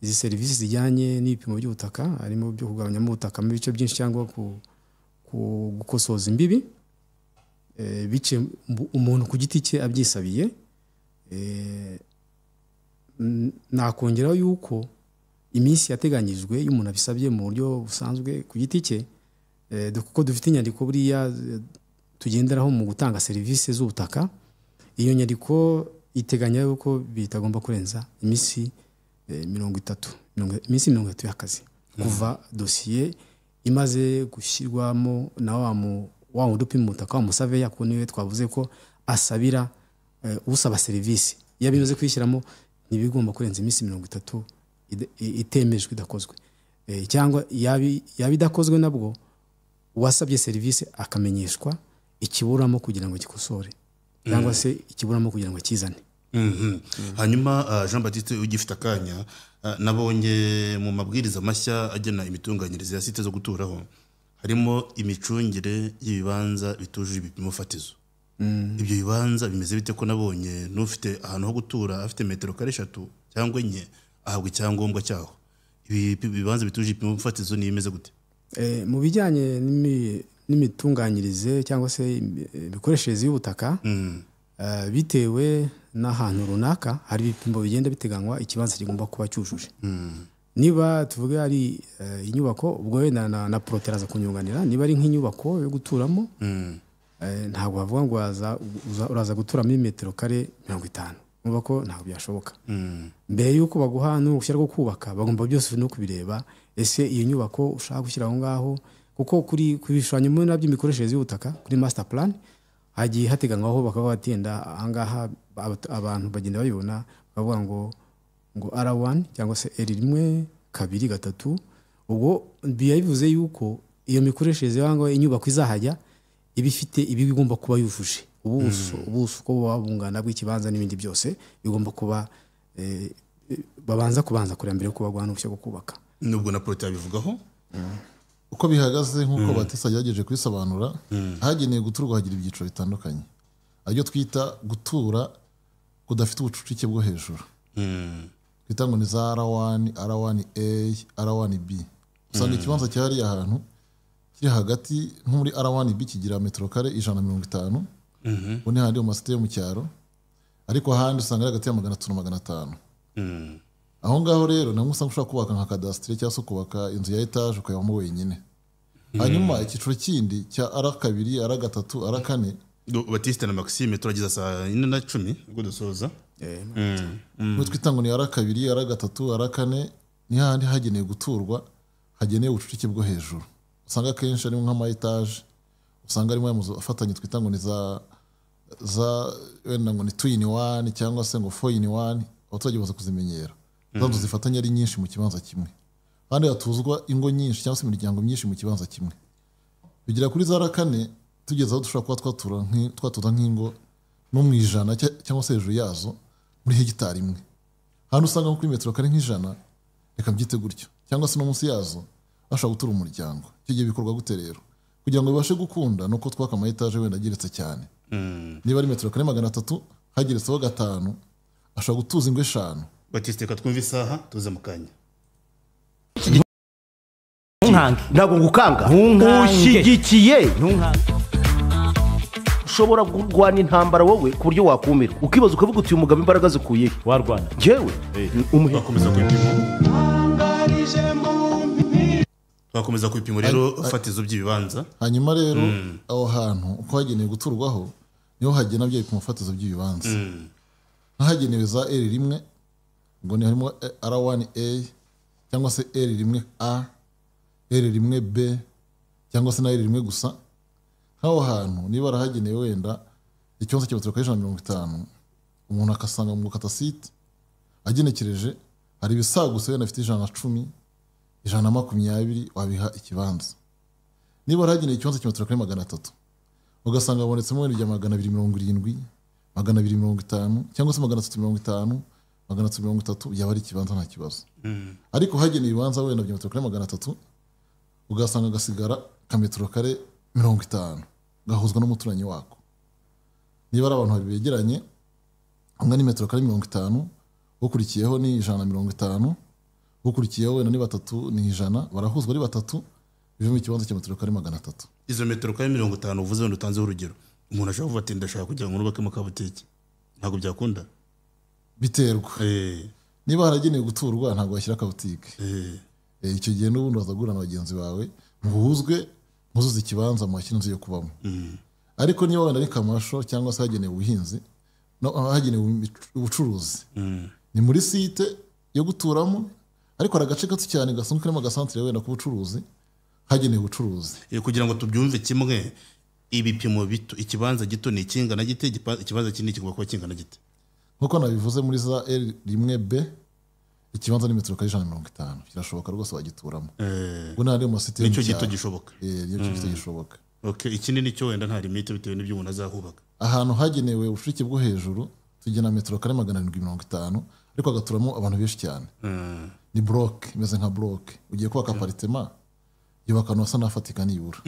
izi serivisi zijyanye n'ibipimo by'ubutaka, harimo byo kugabanyamo ubutaka mu bice byinshi cyangwa gukosoza imbibi, bice umuntu ku giti cye abyisabiye. Nakongeraho yuko iminsi yateganyijwe iyo umuntu abisabye mu buryo busanzwe ku giti cye, kuko dufite inyandiko buriya tugenderaho mu gutanga serivisi z'ubutaka, iyo nyandiko iteganya yuko bitagomba kurenza iminsi 30, iminsi 30 y'akazi kuva dosiye imaze gushyirwamo na wa wundi upima ubutaka wa musaveya, kuko niwe twavuze ko asabira usaba serivisi. Iyo bimaze kwishyiramo ntibigomba kurenza iminsi 30 itemejwe idakozwe, cyangwa yaba idakozwe nabwo uwasabye serivisi akamenyeshwa ikiburamo kugira ngo gikosore, cyangwa se ikiburamo kugira ngo kizane. Hanyuma Jean Baptiste ugifite akanya, nabonye mu mabwiriza mashya agena imitunganyirize ya site zo guturaho harimo imicungire y'ibibanza bitujuje ibipimo fatizo. Ibyo bibanza bimeze bite ko nabonye n'ufite ahantu ho gutura afite metero kare 3 cyangwa 4 ahabwa icyangombwa cyaho? Ibi bibanza bitujuje ibipimo fatizo ni bimeze gute? Mu bijyanye n'imitunganyirize cyangwa se imikoreshereze y'ubutaka, bitewe n'ahantu runaka hari ibipimo bigenda biteganywa ikibanza kigomba kuba cyujuje. Niba tuvuge ari inyubako, ubwo wenda na Protais aza kunyunganira, niba ari nk'inyubako yo guturamo, ntabwo bavuga ngo uraza gutura muri metero kare 50, urumva ko ntabwo byashoboka. Mbere yuko baguha n'uruhushya rwo kubaka bagomba byose no kubireba, ese iyo nyubako ushaka gushyira aho ngaho, kuko kuri kubishushanyo mbonera by'imikoreshereze y'ubutaka kuri master plan hagiye hateganywaho, bakaba batinda ahangaha abantu bagenda babibona bavuga ngo R1 cyangwa se R1 2 3. Ubwo bivuze yuko iyo mikoreshereze y'ahangaha inyubako izahajya ibifite ibi bigomba kuba yujuje ubuso uko bungana bw'ikibanza n'ibindi byose bigomba kuba babanza kubanza kureba mbere yo kubagwa n'uruhushya rwo kubaka. Nubwo na Protais abivugaho uko bihagaze nk'uko Batista yagerageje kubisobanura, hagenewe guturwa hagira ibyiciro bitandukanye, aribyo twita gutura kudafite ubucucike bwo hejuru, twita ngo ni za R1, R1A, R1B. Usanga ikibanza cyahariye ahantu kiri hagati nko muri R1B kigira metero kare 150, ubu ni handi mu masite yo mu cyaro, ariko ahandi usanga ari hagati ya 300 na 500. Aho ngaho rero namwe usanga ushobora kubaka nka kadasitire cyangwa se kubaka inzu ya etaje ukayabamo wenyine. Hanyuma icyiciro kindi cya R2, R3, R4, Batiste na Maxime turageza saa 4:10 ubwo dusoza. N'utwo twita ngo ni R2, R3, R4 ni handi hagenewe guturwa, hagenewe ubucucike bwo hejuru. Usanga akenshi ari nk'ama etaje, usanga arimo amazu afatanye twita ngo ni za wenda ngo ni 2 in 1 cyangwa se ngo 4 in 1, abaturage baza kuzimenyera. Zanzu zifatanye ari nyinshi mu kibanza kimwe. Kandi hatuzwa ingo nyinshi cyangwa se imiryango myinshi mu kibanza kimwe. Bigira kuri za R4 tugeze aho dushobora kuba twatura nk'ingo no mu 100 cyangwa se hejuru yazo muri hegitari imwe. Hano usanga nko kuri metero kare nk'ijana, reka mbyite gutyo, cyangwa se no munsi yazo bashobora gutura umuryango. Icyo gihe bikorwa gute rero? Kugira ngo bibashe gukunda nuko twaka ama etaje wenda ageretse cyane. Niba ari metero kare 300 hageretseho 5, Ashobora gutuza ingo 5. Batiste, reka twumve isaha tuze mu kanya. Ntabwo ngukanga, ushyigikiye. Ushobora kurwana intambara wowe ku buryo wakumirwa, ukibaza ukavuga uti uyu mugabo imbaraga zikuye he? Warwana njyewe Twakomeza ku bipimo, twakomeza ku bipimo rero fatizo by'ibibanza. Hanyuma rero aho hantu uko hagenewe guturwaho niho hagena bya bipimo fatizo by'ibibanza. Nkahagenewe za R1, ngo ni harimo R1A cyangwa se R1A, R1B cyangwa se na R1 gusa. Nk'aho hantu niba arahagenewe wenda ikibanza cya metero kare 150, umuntu akasanga mu gukata site agenekereje hari ibisagutse wenda afite 110, 120, wabiha ikibanza. Niba arahagenewe ikibanza cya metero kare 300, ugasanga habonetsemo wenda ibya 270, 250 cyangwa se 350, 330, byaba ari ikibanza nta kibazo. Ariko hagenewe ibibanza wenda bya metero kare 300, ugasanga gasigara ka metero kare 50, gahuzwa n'umuturanyi wako. Niba ari abantu babiri begeranye, umwe ni metero kare 50, ukurikiyeho ni 150, ukurikiyeho wenda ni 3 ni 100, barahuzwa ari 3, bivamo ikibanza cya metero kare 300. Izo metero kare 50 uvuze wenda utanzeho urugero, umuntu ashobora kuvuga ati ndashaka kugira ngo nubakemo kabutike, ntabwo byakunda. Biterwa. Niba haragenewe guturwa ntabwo washyira kabutike. Icyo gihe n'ubundi wazagura na bagenzi bawe muhuzwe, muzuze ikibanza muhashyire inzu yo kubamo. Ariko niba wenda ari kamasho cyangwa se hagenewe ubuhinzi, no hagenewe ubucuruzi, ni muri site yo guturamo, ariko hari agace gato cyane gasanzwe karimo agasantere wenda k'ubucuruzi, hagenewe ubucuruzi. Kugira ngo tubyumve kimwe, ibipimo bito, ikibanza gito ni ikingana gite, ikibanza kinini kigomba kuba kingana gite? Nkuko nabivuze muri za R1B, ikibanza ni metero kare 150, kirashoboka rwose wagituramo. Ubwo nta mu site nicyo gito gishoboka. Nicyo gito gishoboka. Okay, ikinini cyo wenda nta limite bitewe n'ibyo umuntu azahubaka. Ahantu hagenewe ubucucike bwo hejuru tugena metero kare 750, ariko agaturamo abantu benshi cyane. Ni block, imeze nka block. Ugiye kubaka apartment yubaka no sana afatika nibura.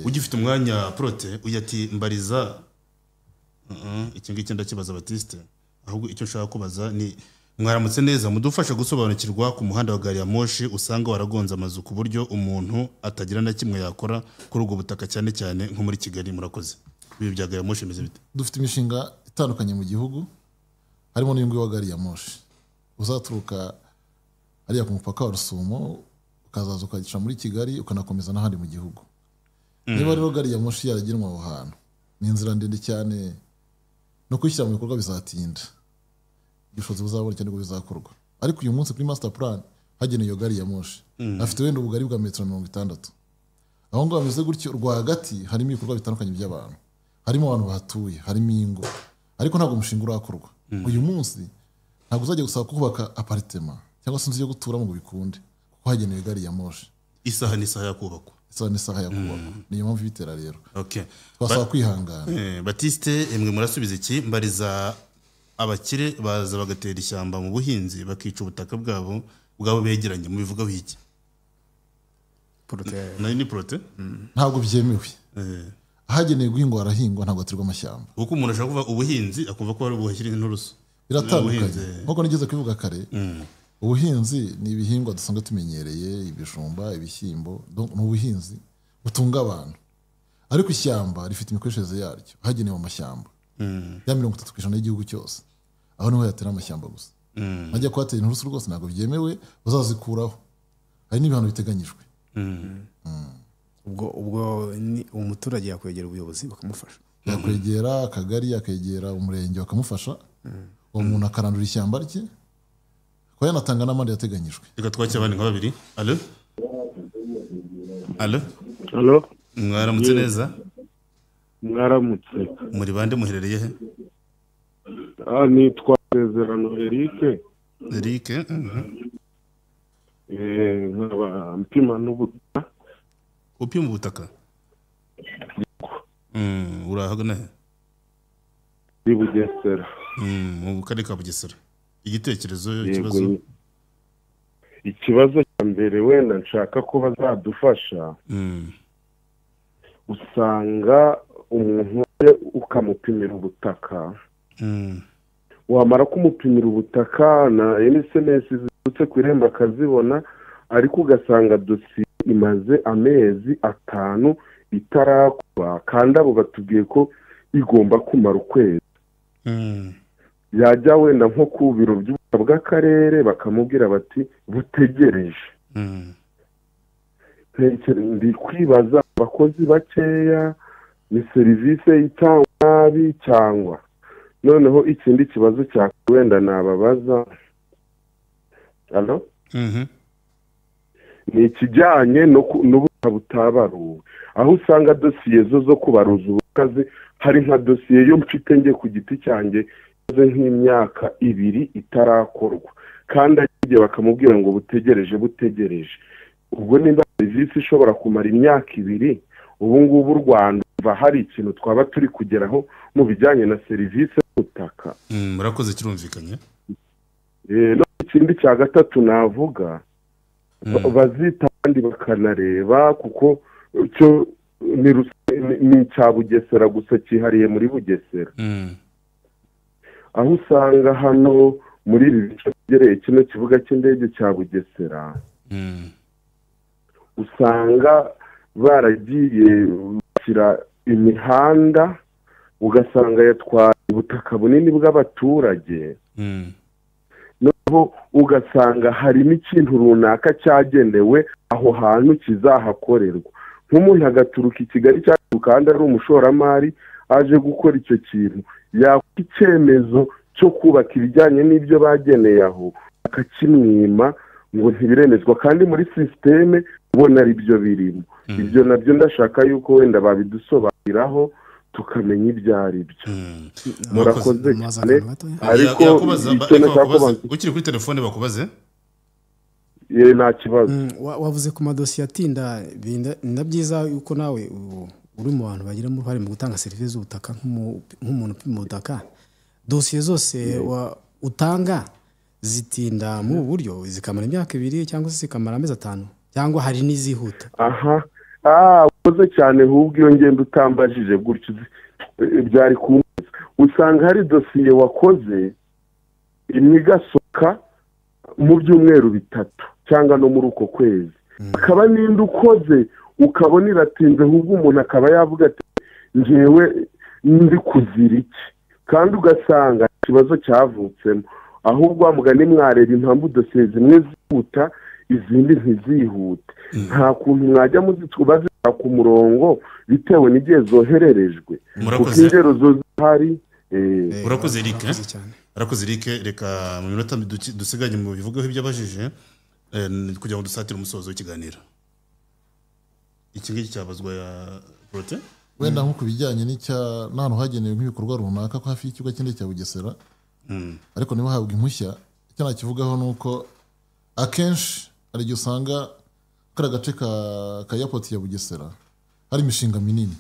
Ugifite umwanya Prote, uya ati mbariza iki ngiki ndakibaza Batiste, ahubwo icyo nshaka kubaza ni mwaramutse neza, mudufasha gusobanukirwa ku muhanda wa gari ya moshi usanga waragonze amazu ku buryo umuntu atagira na kimwe yakora kuri ubwo butaka, cyane cyane nko muri Kigali. Murakoze. Ibi bya gari ya moshi bimeze bite? Dufite imishinga itandukanye mu gihugu, harimo n'uyu wa gari ya moshi uzaturuka ariya ku mupaka wa Rusumo ukazaza ukagica muri Kigali ukanakomeza n'ahandi mu gihugu. Niba rero gari ya moshi yaragenwa aho hantu, ni inzira ndende cyane, no kwishyira mu bikorwa bizatinda, ubushobozi buzabona cyane ngo bizakorwa. Ariko uyu munsi kuri master plan hagenewe iyo gari ya moshi, afite wenda ubugari bwa metero 60. Aho ngaho bameze gutyo, rwagati harimo ibikorwa bitandukanye by'abantu, harimo abantu bahatuye, harimo ingo, ariko ntabwo umushinga urakorwa. Uyu munsi ntabwo uzajya gusaba kubaka apartment cyangwa se inzu yo guturamo ngo bikunde, kuko hagenewe gari ya moshi. Isaha n'isaha yakubakwa. Isaha n'isaha yakubakwa. Niyo mpamvu bitera rero. Okay. Twasaba kwihangana. Batiste, mwe murasubiza iki? Mbariza abakire baza bagatera ishyamba mu buhinzi bakica ubutaka bwabo bwabo begeranye, mubivugaho iki? Prote. Nayo ni Prote? Ntabwo byemewe. Ahagenewe guhingwa harahingwa, ntabwo haterwa amashyamba. Kuko umuntu ashobora kuvuga ubuhinzi akumva ko ari ubuhashyira inturusu. Biratandukanye. Nkuko nigeze kubivuga kare, ubuhinzi ni ibihingwa dusanzwe tumenyereye, ibijumba, ibishyimbo, ni ubuhinzi butunga abantu. Ariko ishyamba rifite imikoreshereze yaryo, hagenewe amashyamba. Ya 30% y'igihugu cyose. Aho niho yatera amashyamba gusa. Najya kuhatera inturusu rwose ntabwo byemewe, bazazikuraho. Hari n'ibihano biteganyijwe. Ubwo ni umuturage yakwegera ubuyobozi bakamufasha. Yakwegera akagari, yakegera umurenge bakamufasha. Uwo muntu akarandura ishyamba rye, ko yanatanga n'amande yateganyijwe. Reka twakire abandi nka babiri. Allo? Allo? Allo? Mwaramutse neza? Mwaramutse. Muri bande, muherereye he? Nitwa Sezerano Eric. Eric, nkaba mpima n'ubutaka. Upima ubutaka? Urahagana he? Ndi Bugesera. Mu karere ka Bugesera. Igitekerezo, ikibazo? Ikibazo cya mbere wenda nshaka ko bazadufasha. Usanga umuntu ukamupimira ubutaka, Wamara kumupimira ubutaka na SMS ziturutse ku Irembo akazibona, ariko ugasanga dosiye imaze amezi 5 itarakuba, kandi abo batubwiye ko igomba kumara ukwezi. Yajya wenda nko ku biro by'ubutaka bw'akarere bakamubwira bati butegereje. Ndi kwibaza abakozi bakeya, ni serivisi itangwa nabi cyangwa noneho ikindi kibazo cya wenda nababaza ni ikijyanye n'ubutaka butabaruwe, aho usanga dosiye zo kubaruza ubutaka hari nka dosiye yo mfite nge ku giti cyanjye nk'imyaka 2 itarakorwa, kandi agiye bakamubwira ngo butegereje. Ubwo nimba serivisi ishobora kumara imyaka 2, ubu ngubu u Rwanda hari ikintu twaba turi kugeraho mu bijyanye na serivisi y'ubutaka. Murakoze, kirumvikanye. No ikindi cya gatatu navuga, bazita kandi bakanareba, kuko cyo ni cya Bugesera gusa cyihariye muri Bugesera. Aho usanga hano muri ibi bice byegereye kino kibuga cy'indege cya Bugesera, usanga baragiye bashyira imihanda, ugasanga yatwaye ubutaka bunini bw'abaturage. Noneho ugasanga harimo ikintu runaka cyagenewe aho hantu kizahakorerwa, nk'umuntu agaturuka i Kigali cyangwa kandi ari umushoramari aje gukora icyo kintu, yakora icyemezo cyo kubaka ibijyanye n'ibyo bageneye aho akakimwima ngo ntibiremezwa, kandi muri sisiteme ubona ari byo birimo. Ibyo nabyo ndashaka yuko wenda babidusobanuriraho tukamenya ibyo ari byo. Murakoze cyane. Ariko ukiri kuri telefone bakubaze? Ye, nta kibazo. Wavuze ku madosiye atinda, na byiza yuko nawe uri mu bantu bagira uruhare mu gutanga serivisi z'ubutaka nk'umuntu upima ubutaka. Dosiye zose utanga zitinda mu buryo zikamara imyaka 2 cyangwa se zikamara amezi 5, cyangwa hari n'izihuta? Aha, ukoze cyane. Ahubwo iyo ngendo utambajije gutyo byari kumeza. Usanga hari dosiye wakoze imwe igasohoka mu byumweru 3 cyangwa no muri uko kwezi, akaba n'indi ukoze ukabona iratinze, ahubwo umuntu akaba yavuga ati ngewe ndi kuzira iki, kandi ugasanga ikibazo cyavutsemo. Ahubwo wa mugani mwareba impamvu dosiye zimwe zihuta izindi ntizihute. Nta kuntu mwajya muzitwa ku murongo bitewe n'igihe zohererejwe, kuko ingero zo zihari. Urakoze Eric. Urakoze Eric. Reka mu minota dusiganye mu bivugeho ibyo abajije kugira ngo dusatire umusozo w'ikiganiro. Iki ngiki cyabazwa ya Prote wenda nko kubijyanye n'icya n'ahantu hagenewe nk'ibikorwa runaka ko hafi y'ikibuga cy'indege cya Bugesera, ariko niba habwa impushya. Icyo nakivugaho ni uko akenshi hari igihe usanga kari agace ka airport ya Bugesera hari imishinga minini,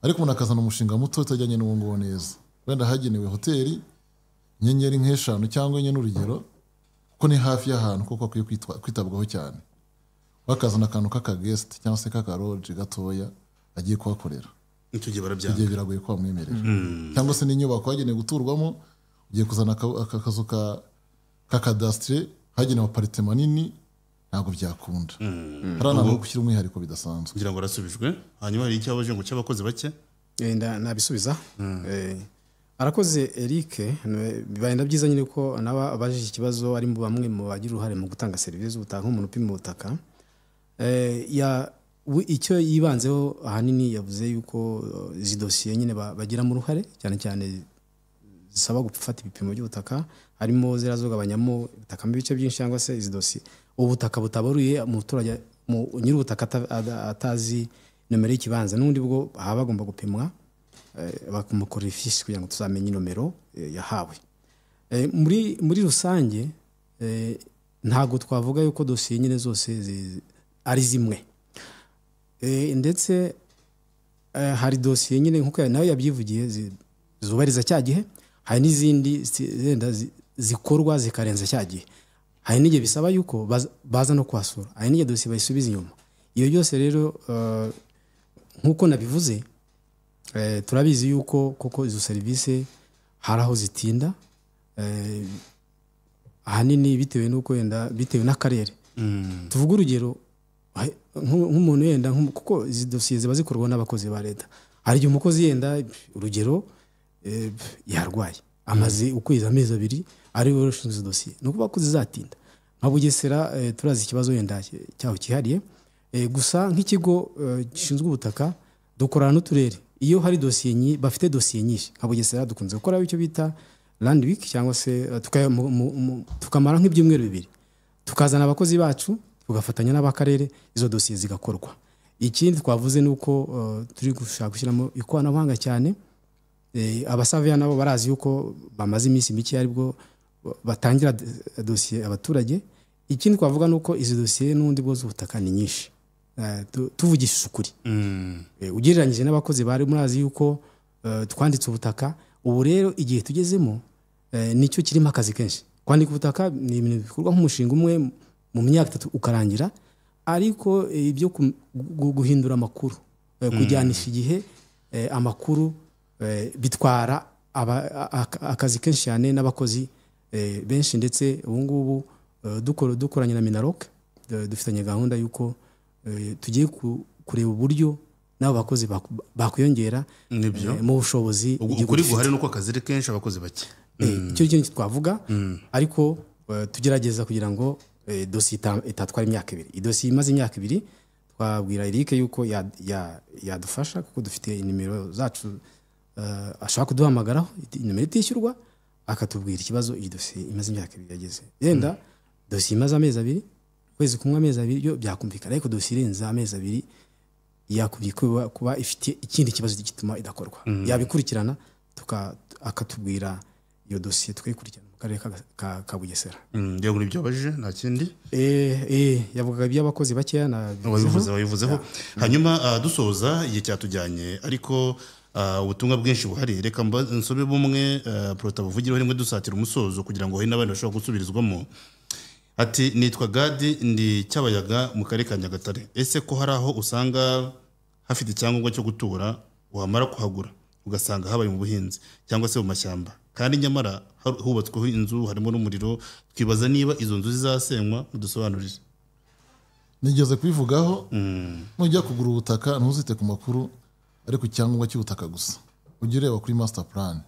ariko umuntu akazana umushinga muto utajyanye n'uwo nguwo neza. Wenda hagenewe hoteli inyenyeri nk'eshanu cyangwa enye n'urugero, kuko ni hafi y'ahantu kuko akwiye kwitabwaho cyane, bakazana akantu k'akagesite cyangwa se k'akaroje gatoya agiye kuhakorera. Icyo gihe barabyanga, icyo gihe biragoye ko bamwemerera. Cyangwa se n'inyubako hagenewe guturwamo, ugiye kuzana akazu ka kadasitire hagenewe aparitema nini, ntabwo byakunda. Hari ahantu ho gushyira umwihariko bidasanzwe. Kugira ngo arasubijwe. Hanyuma hari icyo abaje ngo cy'abakozi bake? Nabisubiza. Arakoze Eric, bibaye byiza nyine ko naba abajije ikibazo ari mu bamwe mu bagira uruhare mu gutanga serivisi z'ubutaka nk'umuntu upima ubutaka. Icyo yibanzeho ahanini yavuze yuko izi dosiye nyine bagiramo uruhare cyane cyane zisaba gufata ibipimo by'ubutaka, harimo zirazogabanyamo ubutaka mu bice byinshi cyangwa se izi dosiye ubutaka butabaruye umuturage nyiri ubutaka atazi nomero y'ikibanza, n'ubundi bwo haba bagomba gupimwa bakamukorera ifishi kugira ngo tuzamenye nomero yahawe. Muri rusange ntago twavuga yuko dosiye nyine zose ari zimwe, ndetse hari dosiye nyine nkuko nawe yabyivugiye zubariza cya gihe, hari n'izindi zenda zikorwa zikarenza cya gihe, hari n'igihe bisaba yuko baza no kwasura, hari n'igihe dosiye bayisubiza inyuma. Iyo byose rero nkuko nabivuze, turabizi yuko koko izo serivisi hari aho zitinda, Ahanini bitewe n'uko wenda bitewe n'akarere. Tuvuge urugero nk'umuntu yenda, kuko izi dosiye ziba zikorwa n'abakozi ba leta, hari igihe umukozi yenda urugero yarwaye amaze ukwezi, amezi 2 ari we ushinzwe dosiye, ni ukuvuga ko zizatinda. Nka Bugesera turazi ikibazo yenda cyaho cyihariye. Gusa nk'ikigo gishinzwe ubutaka dukorana n'uturere, iyo hari dosiye bafite dosiye nyinshi nka Bugesera dukunze gukora icyo bita land week, cyangwa se tukamara nk'ibyumweru 2 tukazana abakozi bacu tugafatanya n'abakarere, izo dosiye zigakorwa. Ikindi twavuze nuko turi gushaka gushyiramo ikoranabuhanga cyane. Abasaviya nabo barazi yuko bamaze iminsi mike aribwo batangira dosiye abaturage. Ikindi twavuga nuko izi dosiye n'undi bwo z'ubutaka ni nyinshi, tuvugishije ukuri. Ugereranyije n'abakozi bari murazi yuko twanditse ubutaka, ubu rero igihe tugezemo nicyo kirimo akazi kenshi. Kwandika ubutaka ni ibintu bikorwa nk'umushinga umwe mu myaka 3 ukarangira, ariko ibyo guhindura amakuru, kujyanisha igihe amakuru bitwara akazi kenshi cyane n'abakozi benshi. Ndetse ubu ngubu dukoranye na Minaloc, dufitanye gahunda yuko tugiye kureba uburyo n'abo bakozi bakwiyongera mu bushobozi. Ukuri guhari nuko akazi ari kenshi abakozi bake, icyo kintu twavuga. Ariko tugerageza kugira ngo dosiye itatwara imyaka 2. Idosiye imaze imyaka 2 twabwira Eric yuko yadufasha, kuko dufite inimero zacu ashaka kuduhamagaraho, inimero itishyurwa, akatubwira ikibazo iyi dosiye imaze imyaka 2 yageze. Yenda dosiye imaze amezi 2, kwezi kumwe amezi 2 yo byakumvikana, ariko dosiye irenze amezi 2 yakubye kuba ifite ikindi kibazo gituma idakorwa. Yabikurikirana akatubwira iyo dosiye tukayikurikirana mu karere ka Bugesera. Ngiye muri ibyo abajije nta kindi. Yavugaga iby'abakozi bakeya na wabivuzeho. Hanyuma dusoza igihe cyatujyanye, ariko ubutumwa bwinshi buhari, reka nsobe bumwe Prota buvugire rimwe dusatira umusozo kugira ngo hari n'abandi bashobora gusubirizwamo. Ati nitwa Gadi ndi Cyabayaga mu karere ka Nyagatare. Ese ko hari aho usanga hafite icyangombwa cyo gutura, wamara kuhagura ugasanga habaye mu buhinzi cyangwa se mu mashyamba, kandi nyamara hubatsweho inzu harimo n'umuriro, twibaza niba izo nzu zizasenywa, mudusobanurire. Nigeze kubivugaho, nujya kugura ubutaka ntuzite ku makuru ariko icyangombwa cy'ubutaka gusa, ujye ureba kuri master plan.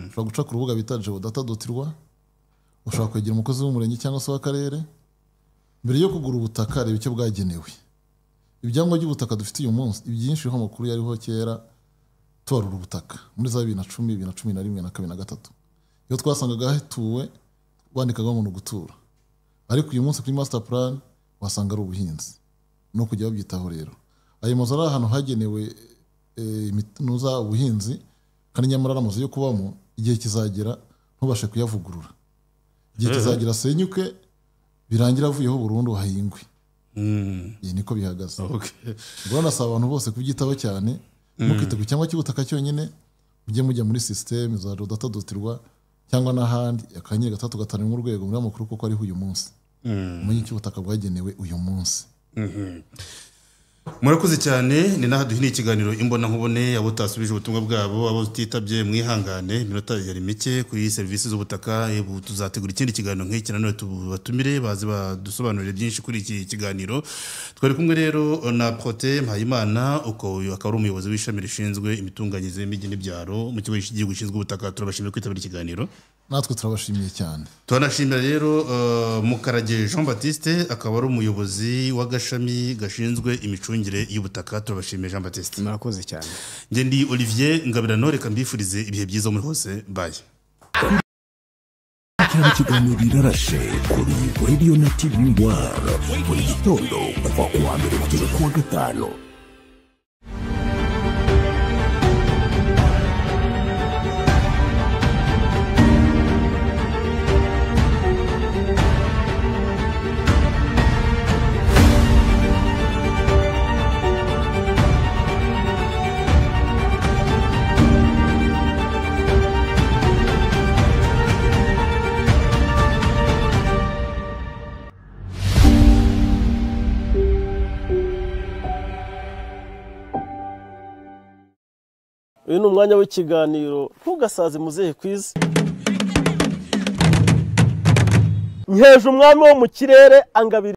Ushobora guca ku rubuga bita geodata.rwa, ushobora kwegera umukozi w'umurenge cyangwa se w'akarere. Mbere yo kugura ubutaka reba icyo bwagenewe. Ibyangombwa by'ubutaka dufite uyu munsi ibyinshi ho amakuru yariho kera tubarura ubutaka muri za 2010, 2011 na 2023, iyo twasangaga hatuwe bandikaga umuntu gutura, ariko uyu munsi kuri master plan wasanga ari ubuhinzi no kujya babyitaho. Rero ayo mazu ari ahantu hagenewe imituza ubuhinzi, kandi nyamara amazu yo kubamo igihe kizagera ntubashe kuyavugurura, igihe kizagira senyuke birangira avuyeho burundu hahingwe. Iyi niko bihagaze. Ubwo nasaba abantu bose kubyitaho cyane, mukite ku cyangwa cy'ubutaka cyonyine, mujye mujya muri system za data.rwa cyangwa n'ahandi *351 urwego muri amakuru, kuko ariho uyu munsi umenye icyo ubutaka bwagenewe uyu munsi. Murakoze cyane. Ni naha duhiniye ikiganiro imbona nkubone. Abo utasubije ubutumwa bwabo, abo utitabye mwihangane, iminota yari mike kuri serivisi z'ubutaka. Tuzategura ikindi kiganiro nk'iki nanone tubatumire baze badusobanurire byinshi kuri iki kiganiro. Twari kumwe rero na Protais Mpayimana, uko akaba ari umuyobozi w'ishami rishinzwe imitunganyirize y'imijyi n'ibyaro mu kigo cy'igihugu gishinzwe ubutaka. Turabashimiye kwitabira ikiganiro. Natwe turabashimiye cyane. Turanashimira rero Mukarage Jean Baptiste, akaba ari umuyobozi w'agashami gashinzwe imicungire y'ubutaka. Turabashimiye Jean Baptiste. Murakoze cyane. Nge ndi Olivier Ngabirano, reka mbifurize ibihe byiza muri hose. Bye. Cyane kiganiro Irarashe kuri Radio na TV 1 buri gitondo kuva ku wa mbere kugeza ku wa gatanu. Uyu ni umwanya w'ikiganiro ntugasaze muzehe kwiza. Nkeje umwami wo mu kirere angabira.